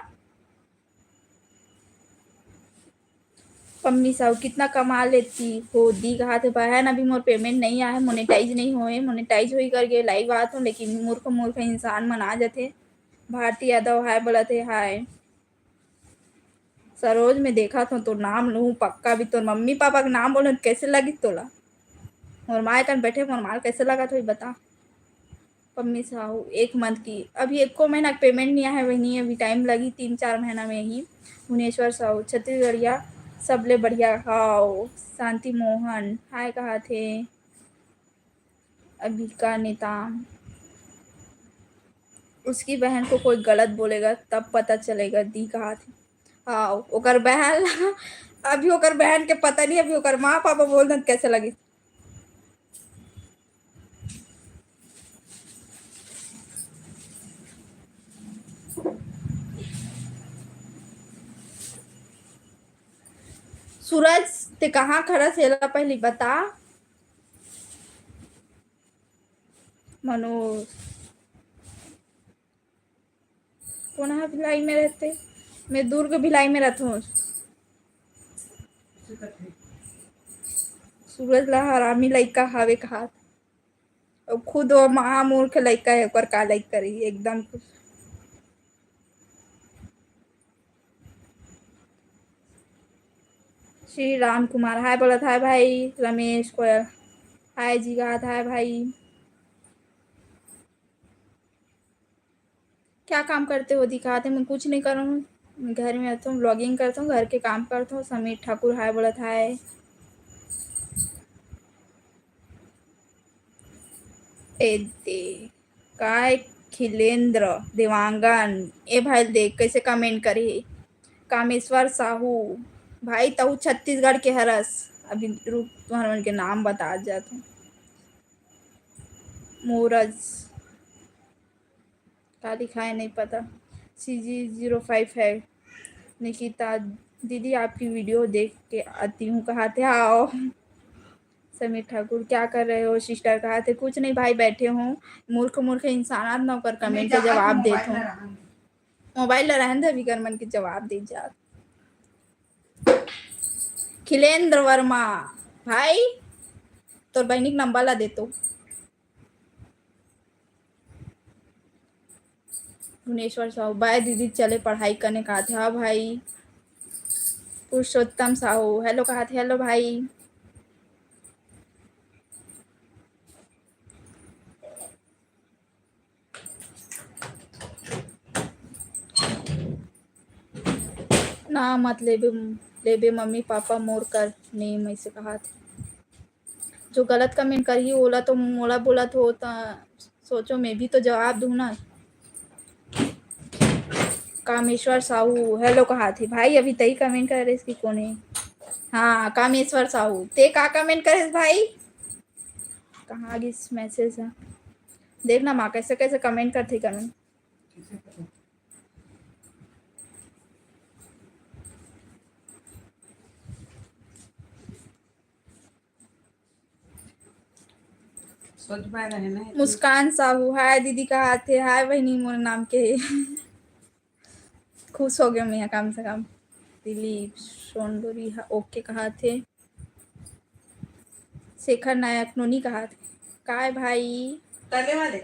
पम्मी साहू, कितना कमा लेती हो दी कहाथे, बहन अभी मोर पेमेंट नहीं आया है, मोनेटाइज नहीं होए, मोनेटाइज होई करके लाइव आत हूँ, लेकिन मूर्ख मूर्ख इंसान मन आ जाथे। भारती यादव हाय बोलत हे, हाय। सरोज में देखत हूँ तो नाम लूँ पक्का भी, तोर मम्मी पापा के नाम बोले तो कैसे लगी तोला? मोर माँ कन बैठे मोर माँ कैसे लगत होही बता? पम्मी साहू, एक मंथ की, अभी एको महीना के पेमेंट नहीं आया है बहिनी, अभी टाइम लगी तीन चार महीना में ही। भुवनेश्वर साहू, छत्तीसगढ़िया सबले बढ़िया। हाव, शांति मोहन हाय कहाथे। अभी का नेता उसकी बहन को कोई गलत बोलेगा तब पता चलेगा, दी कहाथे। हाँ, ओकर बहन ला, अभी ओकर बहन के पता नहीं, अभी ओकर माँ पापा बोल देन कैसे लगी। सूरज, ते कहाँ खड़ा से, एला पहली बता। मनोज, कोन ह भिलाई में रहते? मैं दुर्ग भिलाई में रहथों। सूरज ला हरामी लइका हावे कहात। अउ खुद वो महामूर्ख लइका है, ओकर का लइका रही, एकदम कुछ। श्री राम कुमार हाय बोलत हाय भाई। रमेश कोयल हाय जी कहात हाय भाई। क्या काम करते हो? दिखाते, मैं कुछ नहीं करूँ, घर में रहता हूँ, vlogging करता हूँ, घर के काम करता हूँ। समीर ठाकुर हाय बोलत हाय। ए दे, काय खिलेंद्र देवांगन, ए भाई देख कैसे comment करे हे। कामेश्वर साहू, भाई तहू छत्तीसगढ़ के हरस, अभी रुक तुहर मन के नाम बता जात हूँ। मोरज, का लिखा है नहीं पता। सी जी ज़ीरो फ़ाइव है। निकिता दीदी, आपकी video देख के आती हूँ कहाथे। आओ। समीर ठाकुर, क्या कर रहे हो sister कहाथे। कुछ नहीं भाई, बैठे हूँ। मूर्ख मूर्ख इंसान ना ओकर comment के जवाब देत हूँ। मोबाइल ला रहन दे, अभी कर मन के जवाब दे जात। खिलेंद्र वर्मा, भाई तोर बहिनी के number ला देतो। भुवनेश्वर साहू, bye दीदी, चले पढ़ाई करने कहाथे। हाँ भाई। पुरुषोत्तम साहू, hello कहाथे। Hello भाई। ना मत लेबे, लेबे मम्मी पापा मोर कर name, ऐसे कहाथे। जो गलत comment करही ओला तो मोला बोलत हो, त सोचो मैं भी तो जवाब दूँ ना। कामेश्वर साहू hello कहाथे। भाई अभी तई comment करे कि कोने? हाँ कामेश्वर साहू, ते का comment करे भाई? कहाँ गिस message ह? देख ना माँ कैसे कैसे comment करथे comment। मुस्कान साहू हाय दीदी कहाथे। हाय बहिनी, मोर नाम के हे। खुश हो गए मैं कम से कम। दिलीप सोनडोरी हा OK कहाथे। शेखर नायक नोनी कहाथे। काय भाई? तले वाले?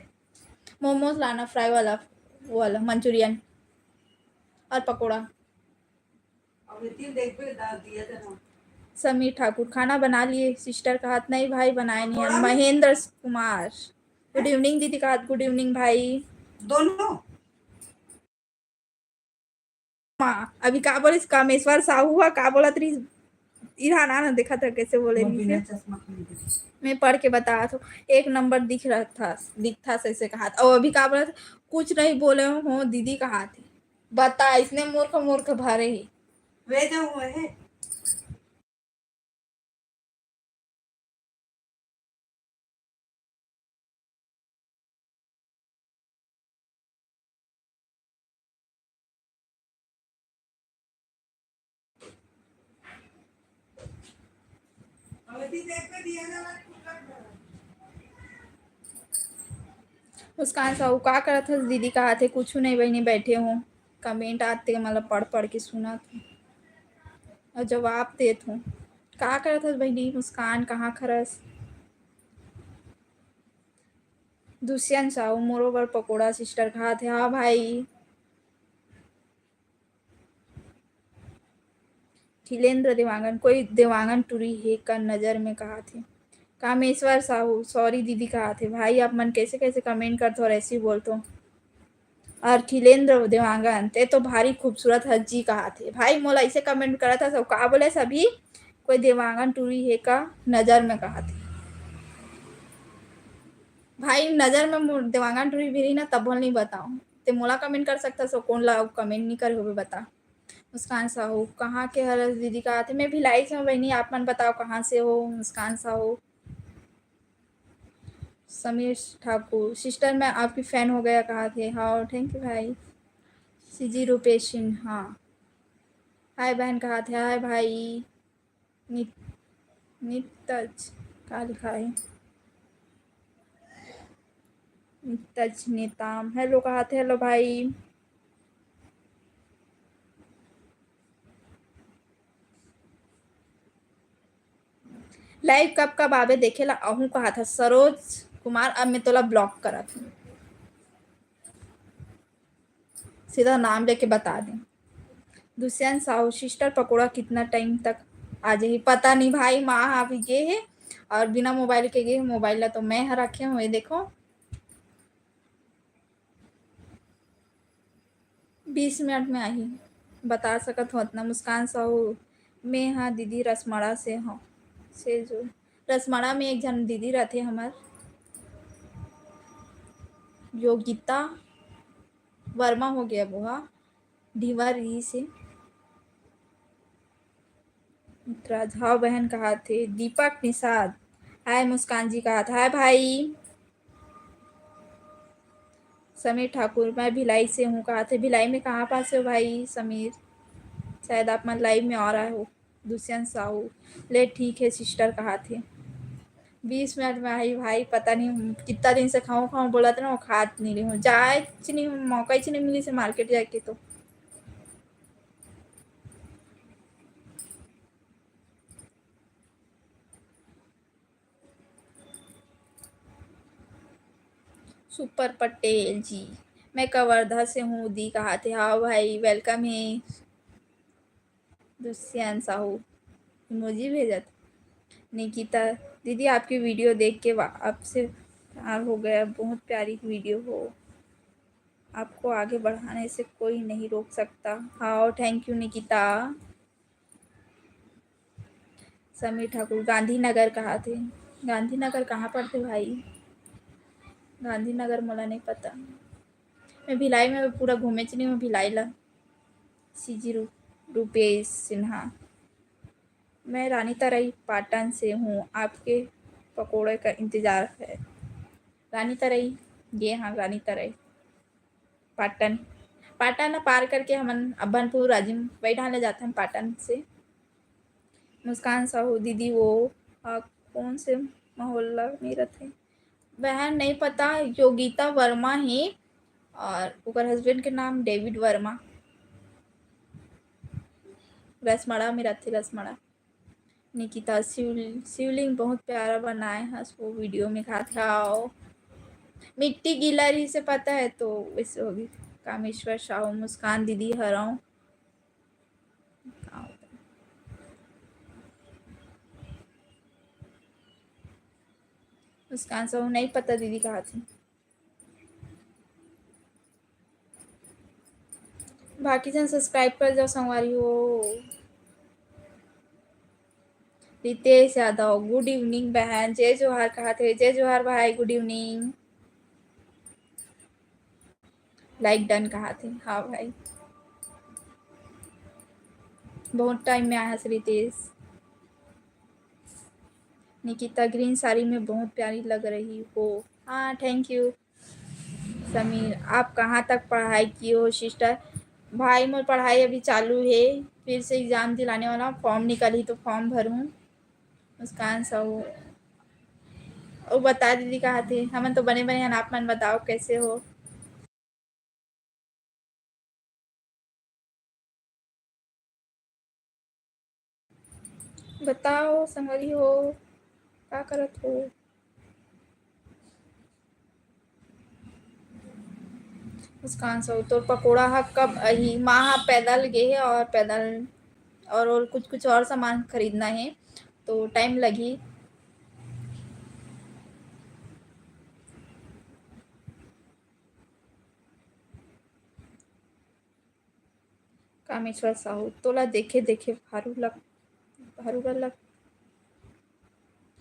Momos लाना, fry वाला, वो वाला manchurian और पकोड़ा। समीर ठाकुर खाना बना लिए sister कहात। नहीं भाई बनाए नहीं है। महेंद्र कुमार good evening दीदी कहात। Good evening भाई। दोनों माँ अभी का बोलिस कामेश्वर साहू हा का बोलत रही? इरा ना ना देखा था कैसे बोले रही से। मैं पढ़ के बता तो एक number दिख रहा था, दिखता से ऐसे कहा था। और अभी का बोला था? कुछ नहीं बोले हो दीदी कहाथे। बता इसने मूर्ख मूर्ख भरे ही। वे जो हुए है। मुस्कान साहू का करत हस दीदी कहाथे। कुछ नहीं बहनी बैठे हो। Comment आते मतलब पढ़ पढ़ के सुनत हूँ और जवाब देत हूँ। का करत हस बहिनी मुस्कान, कहाँ खरस? दुष्यंत साहू मोरो बर पकोड़ा sister कहाथे। हाँ भाई। खिलेंद्र देवांगन, कोई देवांगन टूरी हे का नजर में कहाथे। कामेश्वर साहू sorry दीदी कहाथे। भाई आप मन कैसे कैसे comment करथो और ऐसे ही बोलथो। और खिलेंद्र देवांगन, ते तो भारी खूबसूरत हस जी कहाथे। भाई मोला ऐसे comment करत हस, का बोले सभी कोई देवांगन टूरी हे का नजर में कहाथे। भाई नजर में देवांगन टूरी भी रही ना तब नहीं बताऊँ। ते मोला comment कर सकथस, कोन ला comment नहीं करे होबे बता। मुस्कान साहू, कहाँ के हरस दीदी? कहा थे, मैं भिलाई से हूँ बहनी, आप मन बताओ कहाँ से हो? मुस्कान साहू। समीर ठाकुर, sister मैं आपकी fan हो गया, कहा थे। हाँ, thank you भाई। सीजी रूपेश सिन्हा, हाय बहन, कहा थे। हाय भाई। नित-, नितज, का लिखा है? नितज नेताम, hello, कहा थे। Hello भाई। Live कब कब आबे देखे ला, अहूँ कहा था सरोज कुमार, अब मैं तोला block करत हूँ, सीधा नाम लेके बता दें। दुष्यंत साहू, sister पकोड़ा कितना time तक आ जाही? पता नहीं भाई, माँ अभी गे हे और बिना mobile के गे हे। Mobile ला तो मैं ह रखे हूँ, ये देखो। बीस मिनट में आही, बता सकत हो अतना। मुस्कान साहू, मैं हा दीदी रसमड़ा से हूँ, से जो रसमड़ा में एक झन दीदी रथे हमर, योगिता वर्मा हो गया वो हा, ढिवा रही से। मित्राज, हाव बहन कहा थे। दीपक निषाद, हाय मुस्कान जी कहा था। हाय भाई। समीर ठाकुर, मैं भिलाई से हूँ कहा थे। भिलाई में कहाँ पास हो भाई समीर? शायद आप मन live में आ रहे हो। दुष्यंत साहू, ले ठीक है sister कहा थे। बीस मिनट में आई भाई, पता नहीं कितना दिन से खाऊं खाऊं बोलत रहे हूँ, खात नहीं रही हूँ, जाए च नहीं, मौका ही च नहीं मिली से market जाके तो। सुपर पटेल जी, मैं कवर्धा से हूँ दी कहा थे। हाँ भाई, welcome है। दुष्यंत साहू emoji भेजत। निकिता, दीदी आपकी video देख के वा-, आपसे प्यार हो गया, बहुत प्यारी video हो, आपको आगे बढ़ाने से कोई नहीं रोक सकता। हाँ, thank you निकिता। समीर ठाकुर, गांधीनगर कहा थे। गांधीनगर कहाँ पड़थे भाई? गांधीनगर मोला नहीं पता। मैं भिलाई में पूरा घूमे च नहीं हूँ भिलाई ला। सीजी रू-, रूपेश सिन्हा, मैं रानी तरई पाटन से हूँ, आपके पकोड़े का इंतजार है। रानी तरई, ये हाँ, रानी तरई, पाटन, पाटन पार करके हमन अब्बनपुर, राजिम, वही ढाले जाते हैं पाटन से। मुस्कान साहू, दीदी वो, आ, कौन से मोहल्ला में रहते? बहन नहीं पता, योगिता वर्मा ही और ओकर husband के नाम डेविड वर्मा। रसमड़ा में रहते, रसमड़ा। निकिता, शिवलिंग, शिवलिंग बहुत प्यारा बनाए हस वो video में, कहा था। मिट्टी गीला रही से पता है तो वैसे होगी। कामेश्वर साहू, मुस्कान दीदी हराऊं। मुस्कान साहू, नहीं पता दीदी कहा थी। बाकी जन subscribe कर जाओ संगवारी हो। रितेश यादव, good evening बहन, जय जोहार कहा थे। जय जोहार भाई, good evening। Like done कहा थे। हाँ भाई, बहुत time में आया है रितेश। निकिता, green साड़ी में बहुत प्यारी लग रही हो। हाँ, thank you। समीर, आप कहाँ तक पढ़ाई किए हो sister? भाई, मोर पढ़ाई अभी चालू है, फिर से exam दिलाने वाला, form निकली तो form भरूँ। मुस्कान साहू, ओ बता दीदी कहा थे, हमन तो बने बने हन, आप मन बताओ कैसे हो? बताओ संगवारी हो, का करत हो? मुस्कान साहू, तोर पकोड़ा ह कब अही? माँ ह पैदल गे हे और पैदल और, और कुछ कुछ और सामान खरीदना है तो time लगही। कामेश्वर साहू, तोला देखे देखे भारू लग, भारू लग,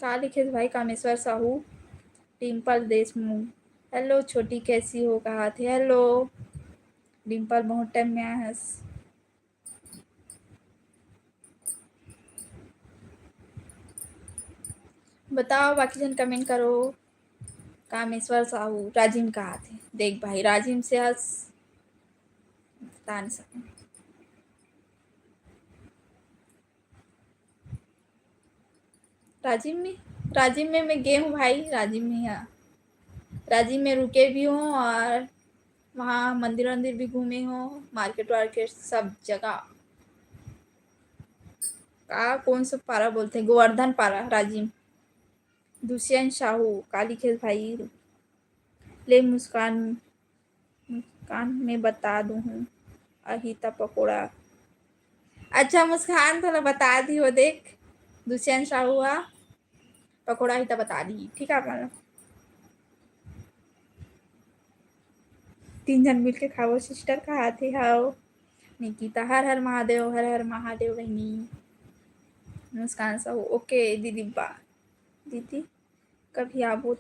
का लिखे भाई कामेश्वर साहू? डिम्पल देशमुख, hello छोटी, कैसी हो? कहा थे hello। डिम्पल, बहुत टाइम में आए हस। बताओ, बाकी झन comment करो। कामेश्वर साहू, राजिम कहाथे। देख भाई, राजिम से हस, बता नहीं सकूं। राजिम में, राजिम में मैं गए हूँ भाई, राजिम में, हाँ, राजिम में रुके भी हूँ और वहाँ मंदिर वंदिर भी घूमे हूँ, market वार्केट सब जगह। का, कौन सा पारा बोलते हैं, गोवर्धन पारा, राजिम। दुष्यंत साहू, काली खेल भाई, ले मुस्कान, मुस्कान मैं बता दूँ हूँ, अहिता पकोड़ा। अच्छा मुस्कान, तोला बता दी हो, देख, दुष्यंत साहू हा, पकोड़ा ही त बता दी, ठीक है आप मन ला। तीन झन मिलके खाबो sister, कहाथे हव। निकिता, हर हर महादेव, हर हर महादेव बहिनी। मुस्कान साहू, OK दीदी बा, दीदी कभी आबो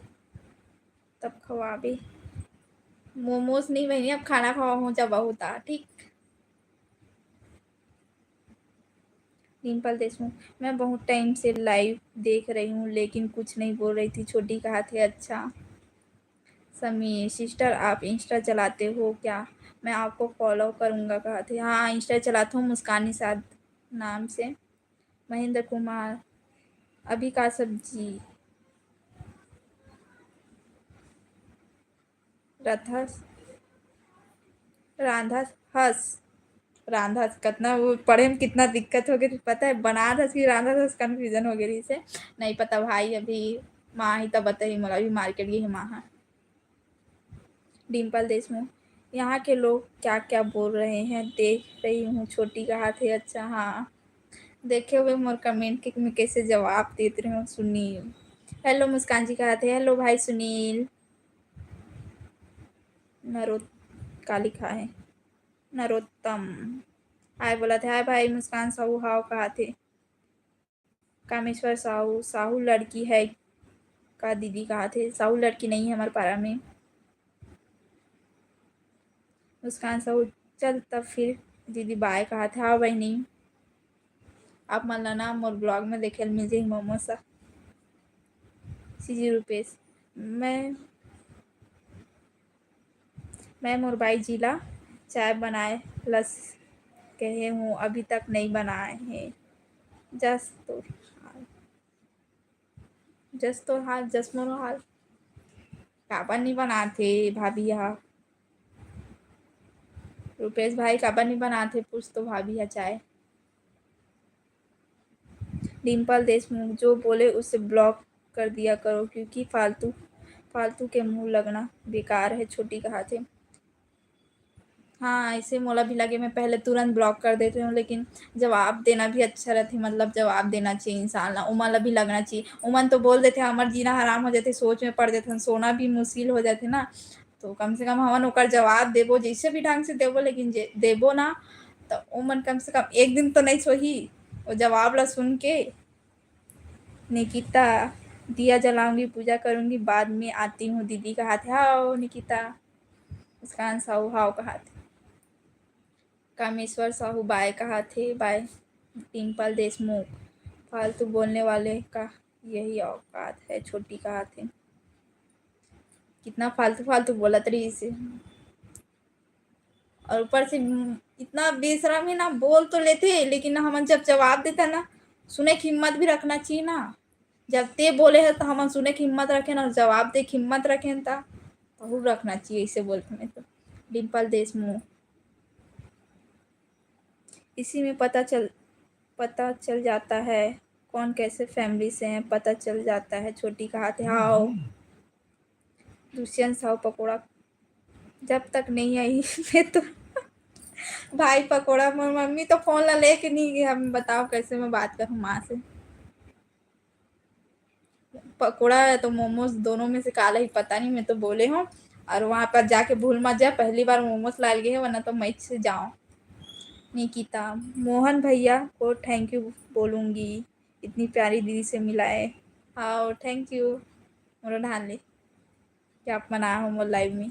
तब खवाबे। मोमोज नहीं बहिनी, अब खाना खवाहूँ जब आहू ता, ठीक। डिम्पल देशमुख, मैं बहुत टाइम से live देख रही हूँ, लेकिन कुछ नहीं बोल रही थी। छोटी कहाथे, अच्छा। समीर, sister आप Insta चलाते हो क्या? मैं आपको follow करूँगा, कहाथे। हाँ, Insta चलात हूँ मुस्कान निषाद नाम से। महेंद्र कुमार, अभी का सब्जी? रथस, रांधस, हस, रांधस, कतना वो पढ़े में कितना दिक्कत हो गई, पता है, बनात हस कि रांधत हस, confusion हो गई से। नहीं पता भाई, अभी माँ ही तब बताही मोला, अभी market गई है माँ हा। डिम्पल देशमुख, यहाँ के लोग क्या क्या बोल रहे हैं, देख रही हूँ। छोटी कहाथे, अच्छा हाँ, देखे हुए मोर comment के मैं कैसे जवाब देत रही हूँ। सुनील, hello मुस्कान जी कहाथे, hello भाई सुनील। नरोत, का लिखा है? नरोत्तम, हाय बोलत हे, हाय भाई मुस्कान साहू, हाव कहाथे। कामेश्वर साहू, साहू लड़की है का दीदी कहाथे? साहू लड़की नहीं है हमारे पारा में। मुस्कान साहू, चल तब फिर दीदी bye कहाथे। हाँ बहिनी, आप मन ला ना मोर vlog में देखे ल मिल जाही मोमोज ह। सीजी रूपेश, मैं, मैं मोर बाई जी ला चाय बनाए ल कहे हूँ, अभी तक नहीं बनाए हे। जस तो जस तोर हाल, जस मोरो हाल। काबर नी बनात हे भाभी हा? रूपेश भाई, काबर नी बनात हे? पूछ तो भाभी हा चाय। डिम्पल देशमुख, जो बोले उसे block कर दिया करो, क्योंकि फालतू, फालतू के मुंह लगना बेकार है, छोटी कहाथे। हाँ, ऐसे मोला भी लगे, मैं पहले तुरंत block कर देती हूँ, लेकिन जवाब देना भी अच्छा रहथे, मतलब, जवाब देना चाहिए इंसान ला, ओमन ला भी लगना चाहिए। ओमन तो बोल देथे, हमर जीना हराम हो जाथे, सोच में पड़ जाथे, सोना भी मुश्किल हो जाथे ना, तो कम से कम हमन ओकर जवाब देबो, जैसे भी ढंग से देबो, लेकिन जे देबो ना, तो ओमन कम से कम एक दिन तो नहीं सोही, वो जवाब ला सुन के। निकिता, दिया जलाऊंगी, पूजा करूंगी, बाद में आती हूँ दीदी कहाथे। हाव निकिता। मुस्कान साहू हाव कहाथे। Kameshwar Sahu bye कहाथे, bye। डिम्पल देशमुख, फालतू बोलने वाले का यही औकात है, छोटी कहाथे। कितना फालतू फालतू बोलत रहिस हे। और ऊपर से इतना बेशरम हे ना, बोल तो लेथे, लेकिन हमन जब जवाब देथन ना, सुने के हिम्मत भी रखना चाहिए ना। जब ते बोले हे, तो हमन सुने के हिम्मत रखेन और जवाब दे के हिम्मत रखेन, त बहुत रखना चाहिए, ऐसे बोलथे मैं तो। डिम्पल देशमुख, इसी में पता चल, पता चल जाता है कौन कैसे family से हैं, पता चल जाता है, छोटी कहाथे। हाव। दुष्यंत साहू पकोड़ा जब तक नहीं आई, मैं तो भाई पकोड़ा, मोर मम्मी तो फोन ला लेके नहीं गई, हम बताओ कैसे मैं बात करूँ माँ से। पकोड़ा या तो मोमोज, दोनों में से काला ही पता नहीं, मैं तो बोले हूँ। और वहाँ पर जाके भूल मत जा, पहली बार मोमोज लाल गए, वरना तो मैं से जाओ। निकिता, मोहन भैया को thank you बोलूँगी, इतनी प्यारी दीदी से मिलाए। हाँ, thank you मोरो ढान ले, कि आप मन आए हो मोर live में।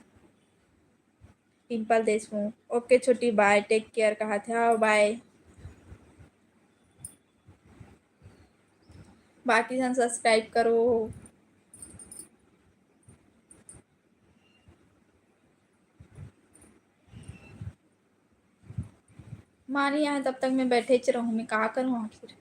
पिंपल देशमुख, OK छोटी, bye, take care कहाथे। हाँ, bye। बाकी झन subscribe करो। मानी आहे, तब तक मैं बैठेच रहूँ, मैं का करूँ आखिर?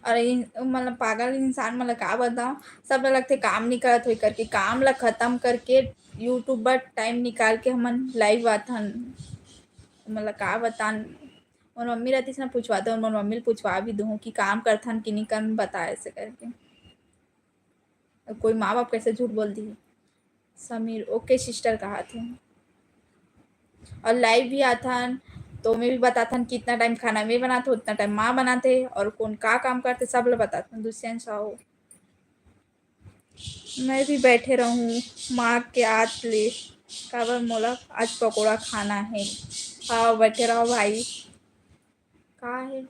अउ इन, मतलब, पागल इंसान मन ल का बताओं, सब ल लगथे काम नइ करत होही करके। काम ल खतम करके YouTube बर time निकाल के हमन live आथन। मतलब, का बतान, मोर मम्मी रहतिस ना, पूछवाते, मोर मम्मी ल पूछवा भी दूँ कि काम करथन कि नइ करन, बता ऐसे करके। कोई माँ बाप कैसे झूठ बोल दिही? Sameer, OK sister कहाथे। अउ live भी आथन, तो मैं भी बताथन, कितना time खाना मैं बनाथों, उतना time माँ बनाथे, अउ कोन का काम करथे, सब ल बताथन। दुष्यंत साहू, मैं भी बैठे रहूँ माँ के आत ले, काबर मोला आज पकोड़ा खाना हे। हाँ, बैठे रहो भाई। का हे?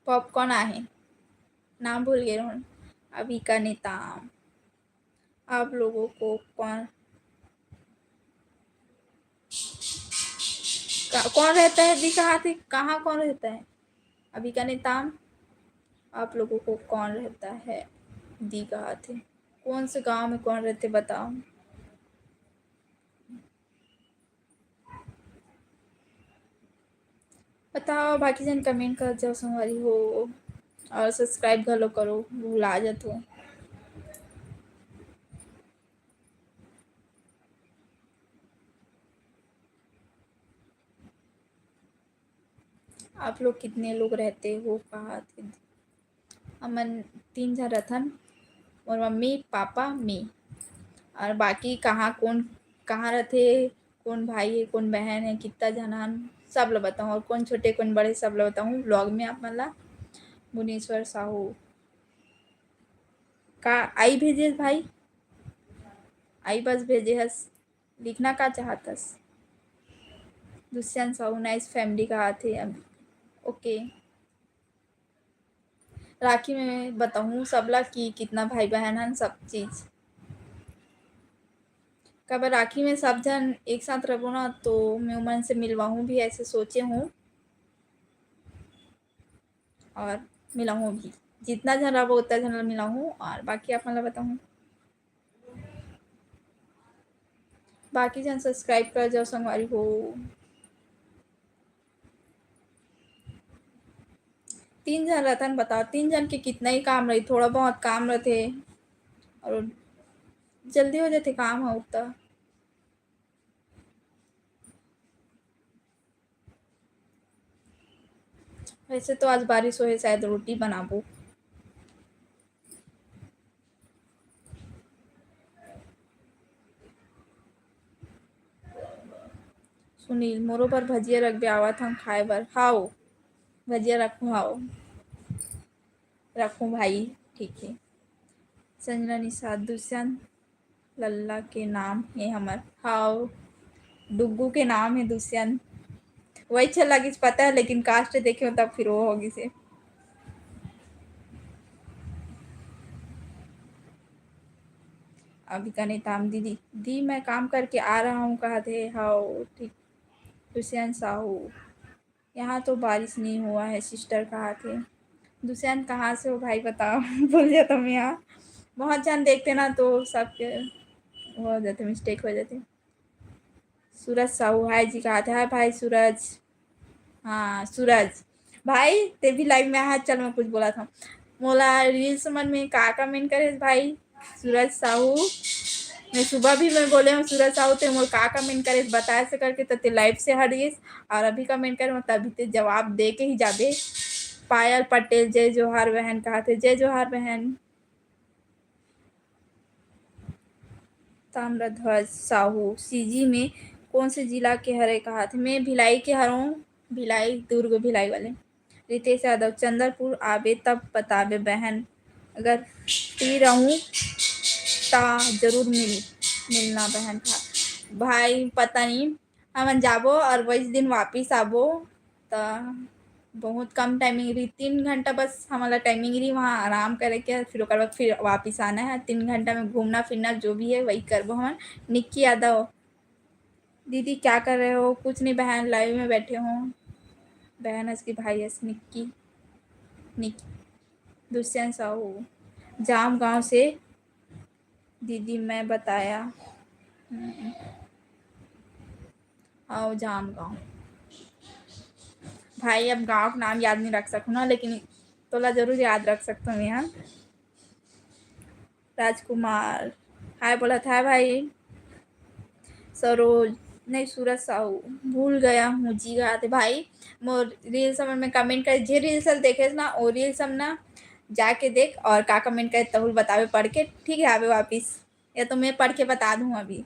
Popcorn आहे, नाम भूल गए रहूँ। अभी का नेता। आप लोगों को कौन, का, कौन रहता है दी कहाथे? कहाँ कौन रहता है? अभी का नेता। आप लोगों को कौन रहता है दी कहाथे? कौन से गांव में कौन रहते बताओ? बताओ, बाकी झन comment कर जाओ संगवारी हो, अउ subscribe घलो करो, भुला जाथो। आप लोग कितने लोग रहते हो कहाथे? हमन तीन झन रथन, मोर मम्मी, पापा, मैं। अउ बाकी कहाँ कोन, कहाँ रथे, कोन भाई हे, कोन बहन हे, कितना झन हन, सब ल बताहूँ। अउ कोन छोटे, कोन बड़े, सब ल बताहूँ vlog में आप मन ला। मुनीश्वर साहू, का आई भेजे हस भाई? आई बस भेजे हस, लिखना का चाहत हस? Dushyant Sahu, nice family कहाथे। OK। Rakhi में बताहूँ सबला कि कितना भाई बहन हन, सब चीज। काबर राखी में सब झन एक साथ रहबो ना, तो मैं उमन से मिलवाहूँ भी, ऐसे सोचे हूँ। अउ मिलाहूँ भी, जितना झन रहबो, उतना झन ला मिलाहूँ, अउ बाकी आप मन ला बताहूँ। बाकी झन subscribe कर जाओ संगवारी हो। तीन झन रतन, बताओ, तीन झन के कितना ही काम रही, थोड़ा बहुत काम रहथे अउ जल्दी हो जाथे काम ह उतना। वैसे तो आज बारिश होहे, शायद रोटी बनाबो। सुनील, मोरो बर भजिया रखबे, आवत हन खाए बर। हाव, भजिया रखूँ, हाव, रखूँ भाई, ठीक है। संजना निषाद, दुष्यंत लल्ला के नाम हे हमर। हाव, डुग्गू के नाम हे दुष्यंत। वही अच्छा लगिस, पता है, लेकिन cast देखे हो तब फिर वो हो गिस हे। अभी कने ताम दीदी, "दी, मैं काम करके आ रहा हूँ," कहा थे। हाव, ठीक। दुष्यंत साहू, "यहाँ तो बारिश नहीं हुआ है sister," कहा थे। दुष्यंत, "कहाँ से हो भाई, बताओ?" भूल जाता हूँ यहाँ। बहुत झन देखते ना, तो सबके हो जाते, mistake हो जाते। सूरज साहू, "हाय जी," कहा थे। हाय भाई सूरज। हाँ, सूरज। भाई, ते भी live में आ, चल, मैं कुछ बोला था। मोला reels मन में का comment करे भाई? सूरज साहू, मैं सुबह भी मैं बोले हूँ, सूरज साहू, ते मोर का comment करे, बताए से करके, तो ते live से हट गइस। अउ अभी comment करे, मतलब, अभी ते जवाब दे के ही जाबे। पायल पटेल, जय जोहार बहन, कहा थे, जय जोहार बहन। ताम्रध्वज साहू, सीजी में कौन से जिला के हरे, कहा थे? मैं भिलाई के हरऊँ, भिलाई, दुर्ग भिलाई वाले। रितेश यादव, चंद्रपुर आबे तब बताबे बहन, अगर free रहूँ ता जरूर मिल, मिलना बहन। था भाई, पता नहीं, हमन जाबो अउ वही दिन वापिस आबो, त बहुत कम टाइमिंग रही, तीन घंटा बस हमला टाइमिंग रही वहाँ आराम करे के, फिर ओकर बाद फिर वापिस आना है। तीन घंटा में घूमना फिरना जो भी है वही करबो हमन। निक्की यादव, दीदी क्या कर रहे हो? कुछ नहीं बहन, लाइव में बैठे हो। बहन हंस की भाई हंस, निक्की, निक्की, दुष्यंत साहू, जाम गांव से दीदी मैं बताया। हम्म। आओ जाम गांव। भाई अब गांव का नाम याद नहीं रख सकूँ ना, लेकिन तोला जरूर याद रख सकता हूँ यहाँ। राजकुमार हाय बोलत हाय भाई। सरोज नहीं, सूरज साहू, भूल गया हूँ जी कहाथे भाई। मोर रील्स मन में कमेंट कर, जे रील्स देखे ना, वो रील्स हम ना जाके देख और का कमेंट करे तहुल बतावे पढ़ के, ठीक है? आवे वापिस, या तो मैं पढ़ के बता दूँ अभी।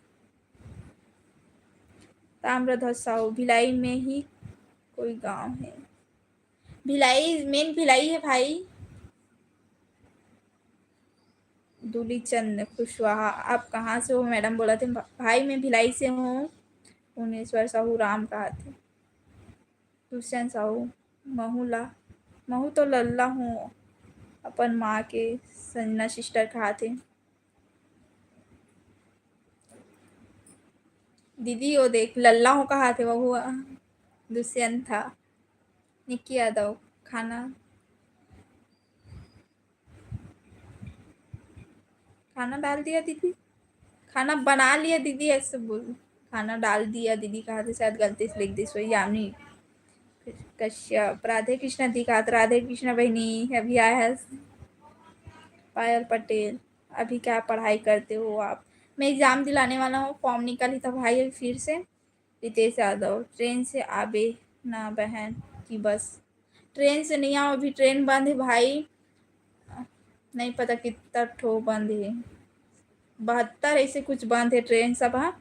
ताम्रध्वज साहू, भिलाई में ही कोई गांव है। भिलाई, मेन भिलाई है भाई। दुलीचंद कुशवाहा, आप कहाँ से हो मैडम? बोलत हे, भाई मैं भिलाई से हूँ। भुवनेश्वर साहू राम कहाथे। दुष्यंत साहू, महू ला, महू तो लल्ला हूँ, अपन माँ के संजना सिस्टर कहाथे। दीदी वो देख लल्ला हूँ कहाथे, वहू दुष्यंत था। निक्की यादव, खाना, खाना डाल दिया दीदी, खाना बना लिया दीदी, ऐसे बोल। खाना डाल दिया दीदी कहाथे, शायद गलती से लिख दिस होही। यामिनी कश्यप, राधे कृष्णा दी कहाथे, राधे कृष्णा बहिनी अभी आए हस। पायल पटेल, अभी क्या पढ़ाई करते हो आप? मैं एग्जाम दिलाने वाला हूँ, फॉर्म निकली था भाई अभी फिर से। रितेश यादव, ट्रेन से आबे ना बहन कि बस? ट्रेन से नहीं आओ, अभी ट्रेन बंद है भाई, नहीं पता कितना ठो बंद है, बहत्तर ऐसे कुछ बंद है ट्रेन सब। हाँ,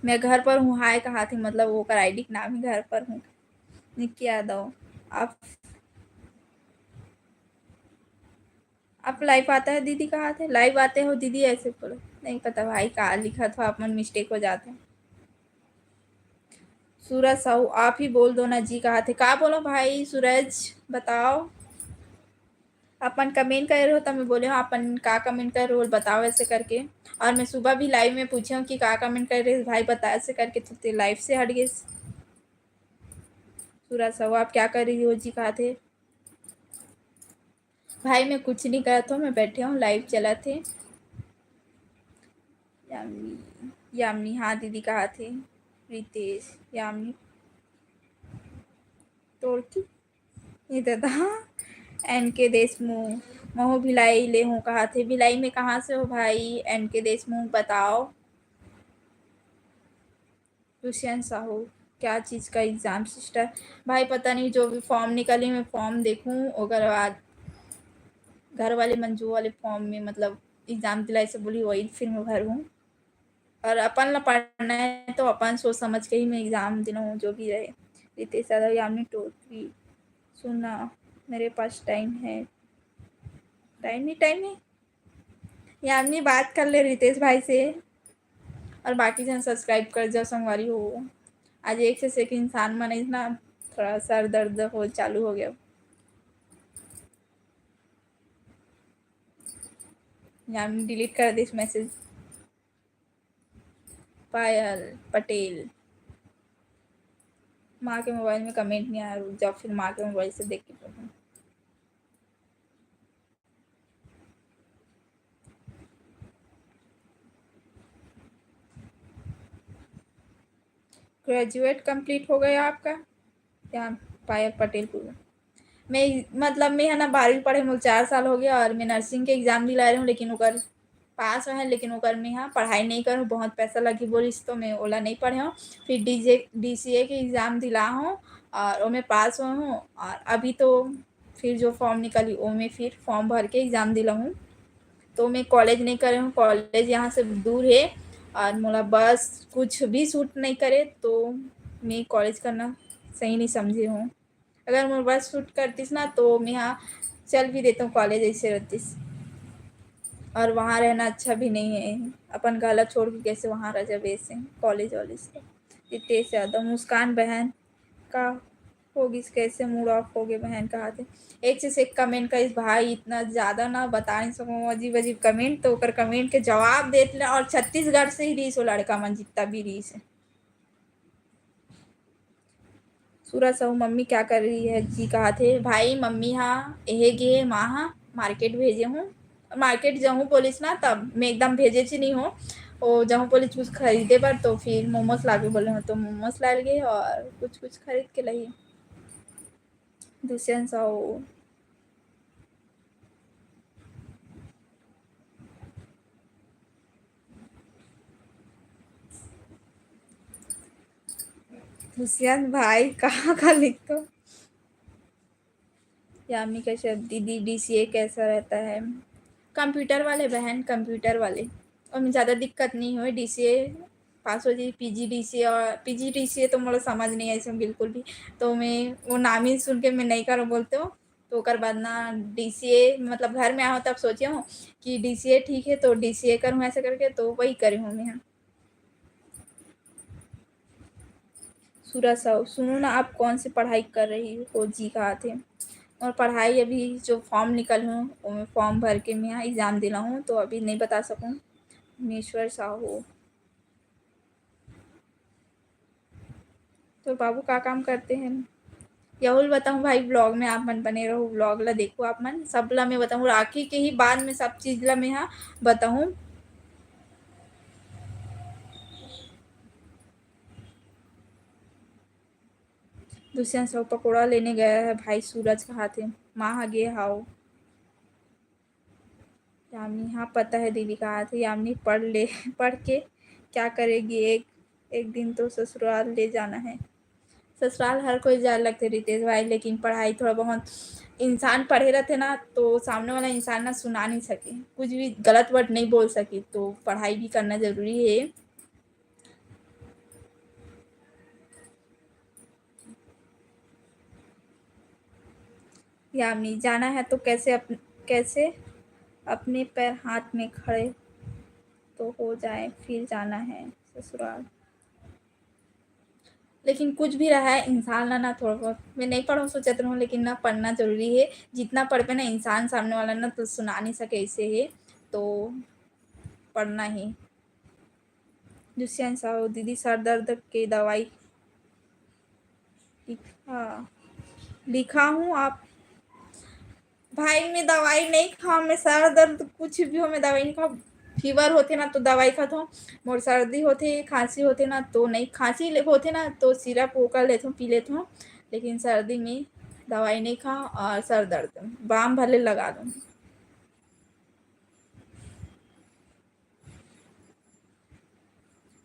मैं घर पर हूँ हाय कहाथे, मतलब ओकर आईडी के नाम ही घर पर हूँ। निक्की यादव, आप आप लाइव आता है दीदी कहाथे, लाइव आते हो दीदी ऐसे बोलो। नहीं पता भाई का लिखा था, आप मन मिस्टेक हो जाते हैं। सूरज साहू, आप ही बोल दो ना जी कहाथे। का बोलो भाई सूरज, बताओ। अपन कमेंट करे रहो तो मैं बोले हूँ, अपन का कमेंट करे रहो बताओ ऐसे करके। और मैं सुबह भी लाइव में पूछे हूँ कि का कमेंट करे रहे भाई बता ऐसे करके, तो ते लाइव से हट गए। सूरज साहू, आप क्या कर रही हो जी कहाथे। भाई मैं कुछ नहीं करत हूँ, मैं बैठे हूँ, लाइव चलत हे। यामिनी, यामिनी, हाँ दीदी कहाथे। रितेश, यामिनी, तोर की ये दादा। एन के देशमुख, महू भिलाई ले हूँ कहाथे। भिलाई में कहाँ से हो भाई? एन के देशमुख बताओ। दुष्यंत साहू, क्या चीज़ का एग्जाम सिस्टर? भाई पता नहीं, जो भी फॉर्म निकली मैं फॉर्म देखूँ, ओकर बाद घर वाले मन जो वाले फॉर्म में मतलब एग्जाम दिलाए से बोली वही फिर मैं भरूँ। और अपन ला पढ़ना है तो अपन सोच समझ के ही मैं एग्जाम दिलाऊँ, जो भी रहे। रितेश यादव, यामिनी टोटरी, सुना, मेरे पास टाइम है, टाइम ही टाइम है। यामिनी बात कर ले रितेश भाई से, और बाकी जन सब्सक्राइब कर जाओ संगवारी हो। आज एक से एक इंसान मन इतना थोड़ा सर दर्द हो चालू हो गया। यामिनी डिलीट कर दिस मैसेज। पायल पटेल, माँ के मोबाइल में कमेंट नहीं आया, रुक जाओ, फिर माँ के मोबाइल से देख के पढ़ूँ। ग्रेजुएट कंप्लीट हो गया आपका? क्या पायल पटेल पूरा? मैं मतलब मैं है ना बारहवीं पढ़े मोर चार साल हो गया और मैं नर्सिंग के एग्जाम दिला रही हूँ, लेकिन ओकर पास है, लेकिन ओकर में हाँ पढ़ाई नहीं करूँ, बहुत पैसा लगी बोलिस तो मैं ओला नहीं पढ़े हूँ। फिर डीजे डीसीए के एग्जाम दिला हूँ और ओमे पास हुआ हूँ। और अभी तो फिर जो फॉर्म निकली ओमे फिर फॉर्म भर के एग्जाम दिला हूँ। तो मैं कॉलेज नहीं करे हूँ, कॉलेज यहाँ से दूर है और मोला बस कुछ भी सूट नहीं करे, तो मैं कॉलेज करना सही नहीं समझे हूँ। अगर मोर बस सूट करतीस ना तो मैं यहाँ चल भी देता हूँ कॉलेज ऐसे रहतीस। और वहाँ रहना अच्छा भी नहीं है, अपन घर ला छोड़ के कैसे वहाँ रह जाबे ऐसे कॉलेज वॉलेज से। रितेश यादव, मुस्कान बहन का होगिस, कैसे मूड ऑफ हो गए बहन कहा थे। एक से एक कमेंट का इस भाई, इतना ज़्यादा ना बता नहीं सकूँ, अजीब अजीब कमेंट, तो ओकर कमेंट के जवाब देत ले। और छत्तीसगढ़ से ही रहीस वो लड़का मन, जितना भी रहीस हे। सूरज साहू, मम्मी क्या कर रही है जी कहा थे। भाई, मम्मी हा एहे गे, माँ हा मार्केट भेजे हूँ, मार्केट जाहूँ बोलिस ना, तब मैं एकदम भेजे ची नहीं हूँ। वो जाहूँ बोलिस कुछ खरीदे बर, तो फिर मोमोज लागे बोले हूँ, तो मोमोज लाए गे और कुछ कुछ खरीद के लाई। दुष्यंत साहू, दुष्यंत भाई कहाँ का लिखतो? यामी कश्यप, दीदी डीसीए कैसा रहता है? कंप्यूटर वाले बहन, कंप्यूटर वाले, ओमे ज़्यादा दिक्कत नहीं होय। डीसीए पास हो जी, पीजीडीसीए और पीजीडीसीए तो मोला समझ नहीं आइस बिल्कुल भी, तो मैं वो नाम ही सुन के मैं नहीं करो बोलते हो। तो ओकर बाद ना डीसीए, मतलब घर में आए हो तब सोचे हो कि डीसीए ठीक है, तो डीसीए करूँ ऐसे करके, तो वही करे हूँ मैं। सूरज साहू, सुनो ना, आप कौन सी पढ़ाई कर रही हो जी कहा थे? और पढ़ाई अभी जो फॉर्म निकल हूँ, वो मैं फॉर्म भर के मैं एग्जाम दिला हूँ, तो अभी नहीं बता सकूँ। मीश्वर साहू, तो बाबू का काम करते हैं? यहुल बताऊँ भाई, ब्लॉग में आप मन बने रहो, ब्लॉग ला देखो आप मन, सब ला मैं बताऊँ, राखी के ही बाद में सब चीज ला मैं हा बताऊँ। दुष्यंत साहू पकौड़ा लेने गया है भाई सूरज कहा थे, माँ हा गे हाओ। यामिनी, हाँ पता है दीदी कहा थे। यामिनी, पढ़ ले, पढ़ के क्या करेगी, एक एक दिन तो ससुराल ले जाना है। ससुराल हर कोई जाए लगते रितेश भाई, लेकिन पढ़ाई थोड़ा बहुत, इंसान पढ़े रहते ना तो सामने वाला इंसान ना सुना नहीं सके, कुछ भी गलत वर्ड नहीं बोल सके, तो पढ़ाई भी करना जरूरी है। यामिनी, जाना है तो कैसे अप-, कैसे अपने पैर हाथ में खड़े तो हो जाए, फिर जाना है ससुराल। लेकिन कुछ भी रहा है, इंसान ला ना थोड़ा बहुत, मैं नहीं पढ़ो सोचत रहूँ, लेकिन ना पढ़ना जरूरी है। जितना पढ़बे ना इंसान सामने वाला ना तो सुना नहीं सके, ऐसे है तो पढ़ना ही। दुष्यंत साहू, दीदी सर दर्द के दवाई लिखा, लिखा हूँ आप। भाई मैं दवाई नहीं खाऊँ, मैं सर दर्द कुछ भी हो मैं दवाई नहीं खाऊँ। फीवर होते ना तो दवाई खात हूँ, मोर सर्दी होते, खांसी होते ना तो नहीं, खांसी ले-, होते ना तो सिरप वो कर लेता हूँ, पी लेता हूँ, लेकिन सर्दी में दवाई नहीं खाऊँ और सर दर्द बाम भले लगा दूँ।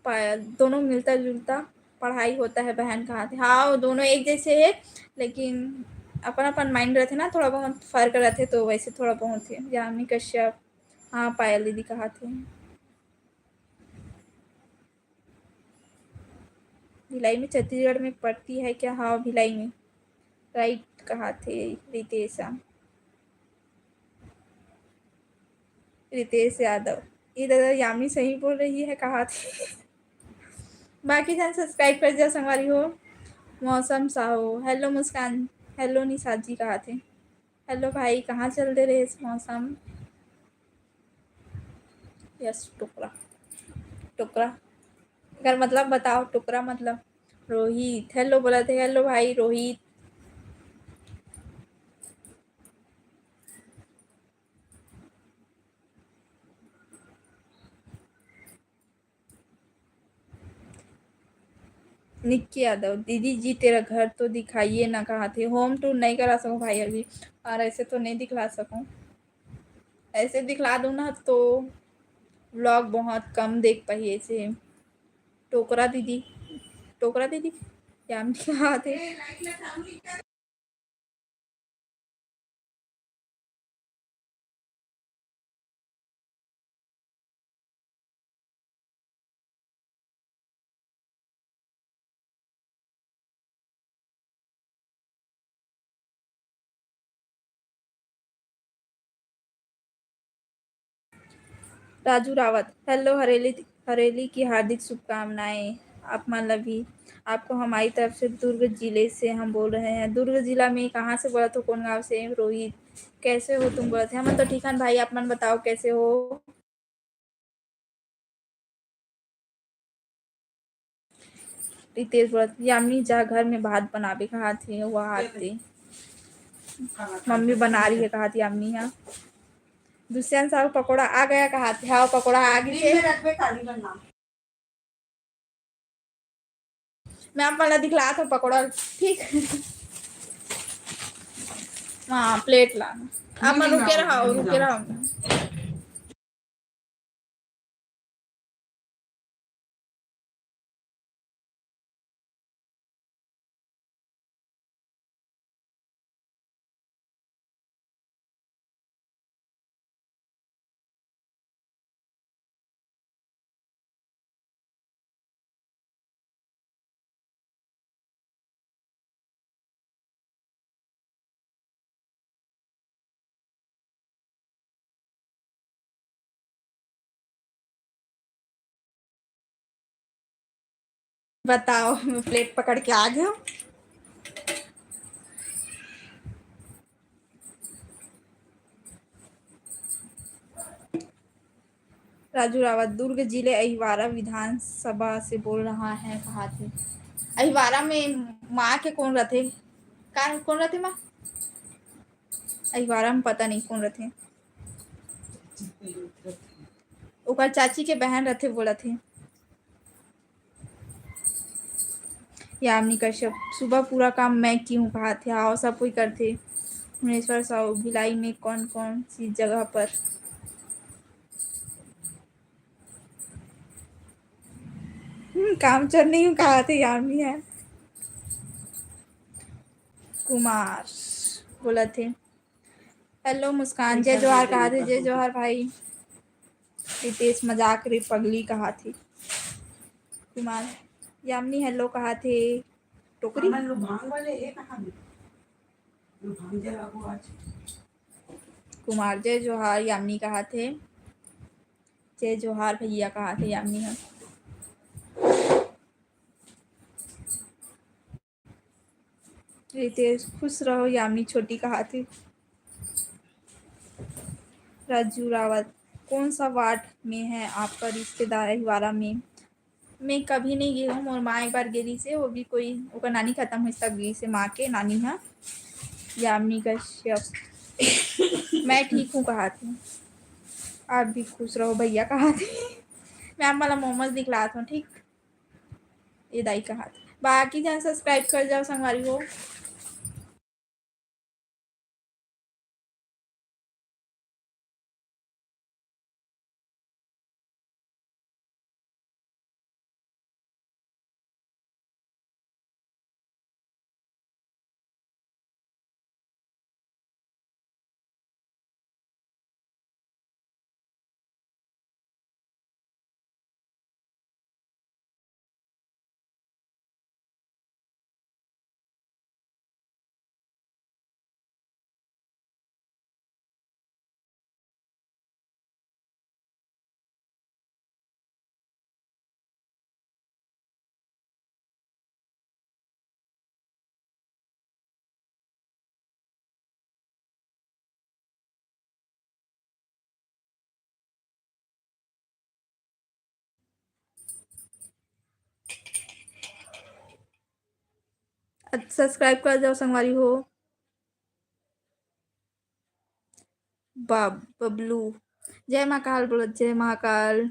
पायल, दोनों मिलता जुलता पढ़ाई होता है बहन कहा थे। हाँ, वो दोनों एक जैसे है, लेकिन अपन अपन माइंड रहते ना, थोड़ा बहुत फर्क रहते, तो वैसे थोड़ा बहुत है। यामिनी कश्यप, हाँ पायल दीदी कहा थे। भिलाई में छत्तीसगढ़ में पड़ती है क्या? हाँ, भिलाई में, राइट कहा थे रितेशा। रितेश यादव, ये दादा यामिनी सही बोल रही है कहा थे। बाकी जन सब्सक्राइब कर दिया संगवारी हो। मौसम साहू, हेलो मुस्कान, हेलो निशा जी कहा थे। हेलो भाई, कहाँ चल दे रहे इस मौसम? यस, टुकड़ा, टुकड़ा। अगर मतलब बताओ, टुकड़ा मतलब। रोहित, हेलो बोला थे। हेलो भाई रोहित। निक्की यादव, दीदी जी तेरा घर तो दिखाइए ना, कहा थे। होम टूर नहीं करा सकूँ भाई अभी, और ऐसे तो नहीं दिखला सकूँ। ऐसे दिखला दूँ ना तो व्लॉग बहुत कम देख पाइए। ऐसे टोकरा दीदी, टोकरा दीदी, क्या हम दिखा थे? राजू रावत, हेलो हरेली, हरेली की हार्दिक शुभकामनाएं। आप मन ला भी। आपको हमारी तरफ से दुर्ग जिले से हम बोल रहे हैं। दुर्ग जिला में कहाँ से बोलत हो, कौन गाँव से? रोहित, कैसे हो तुम? बोलत हे, हमन तो ठीक हन भाई, आप मन बताओ कैसे हो? रितेश बोलत, यामिनी जा घर में भात बनाबे कहात हे, वो हाथ दे। मम्मी बना रही है कहात यामिनी हा। दुष्यंत साहू पकोड़ा आ गया कहात हे, हाँ, पकोड़ा आ गई। मैं आप मन ला दिखलात हूँ पकोड़ा, ठीक? हाँ, प्लेट ला। आप मन रुके रहो, रुके रहो। बताओ, मैं प्लेट पकड़ के आ गया हूँ। राजू रावत, दुर्ग जिले अहिवारा विधानसभा से बोल रहा है, कहाथे। अहिवारा में माँ के कौन रथे? का, कौन रथे माँ? अहिवारा में पता नहीं कौन रथे। ओकर चाची के बहन रथे, बोलत हे। यामिनी कश्यप, सुबह पूरा काम मैं की हूँ कहाथे, हाँ, सब कोई करथे। भुवनेश्वर साहू, भिलाई में कौन कौन सी जगह पर? हम्म, काम चोर नहीं हूँ कहाथे यामिनी हा। कुमार बोलत हे, हेलो मुस्कान, जय जोहार कहाथे, जय जोहार भाई। रितेश, मजाक रे पगली कहाथे। कुमार, यामिनी हेलो कहाथे, टोकरी। हमन लोग भांग वाले हे कहाँ में? लोग भांग जलाबो आज। कुमार, जय जोहार, यामिनी कहाथे। जय जोहार भैया कहाथे यामिनी हा। रितेश, खुश रहो यामिनी छोटी कहाथे। राजू रावत, कौन सा वार्ड में है आपका रिश्तेदार अहिवारा में? मैं कभी नहीं गई हूँ, मोर माँ एक बार गे रहिसे, वो भी कोई ओकर नानी खतम होइस तब गे रहिसे माँ के नानी हा। यामिनी कश्यप, मैं ठीक हूँ कहाथे। आप भी खुश रहो भैया कहाथे। मैं आप मन ला मोमोज दिखलात हूँ, ठीक? ये दाई कहाथे। बाकी झन subscribe कर जाओ संगवारी हो। Subscribe कर जाओ संगवारी हो। बबलू, जय महाकाल बोलत, जय महाकाल।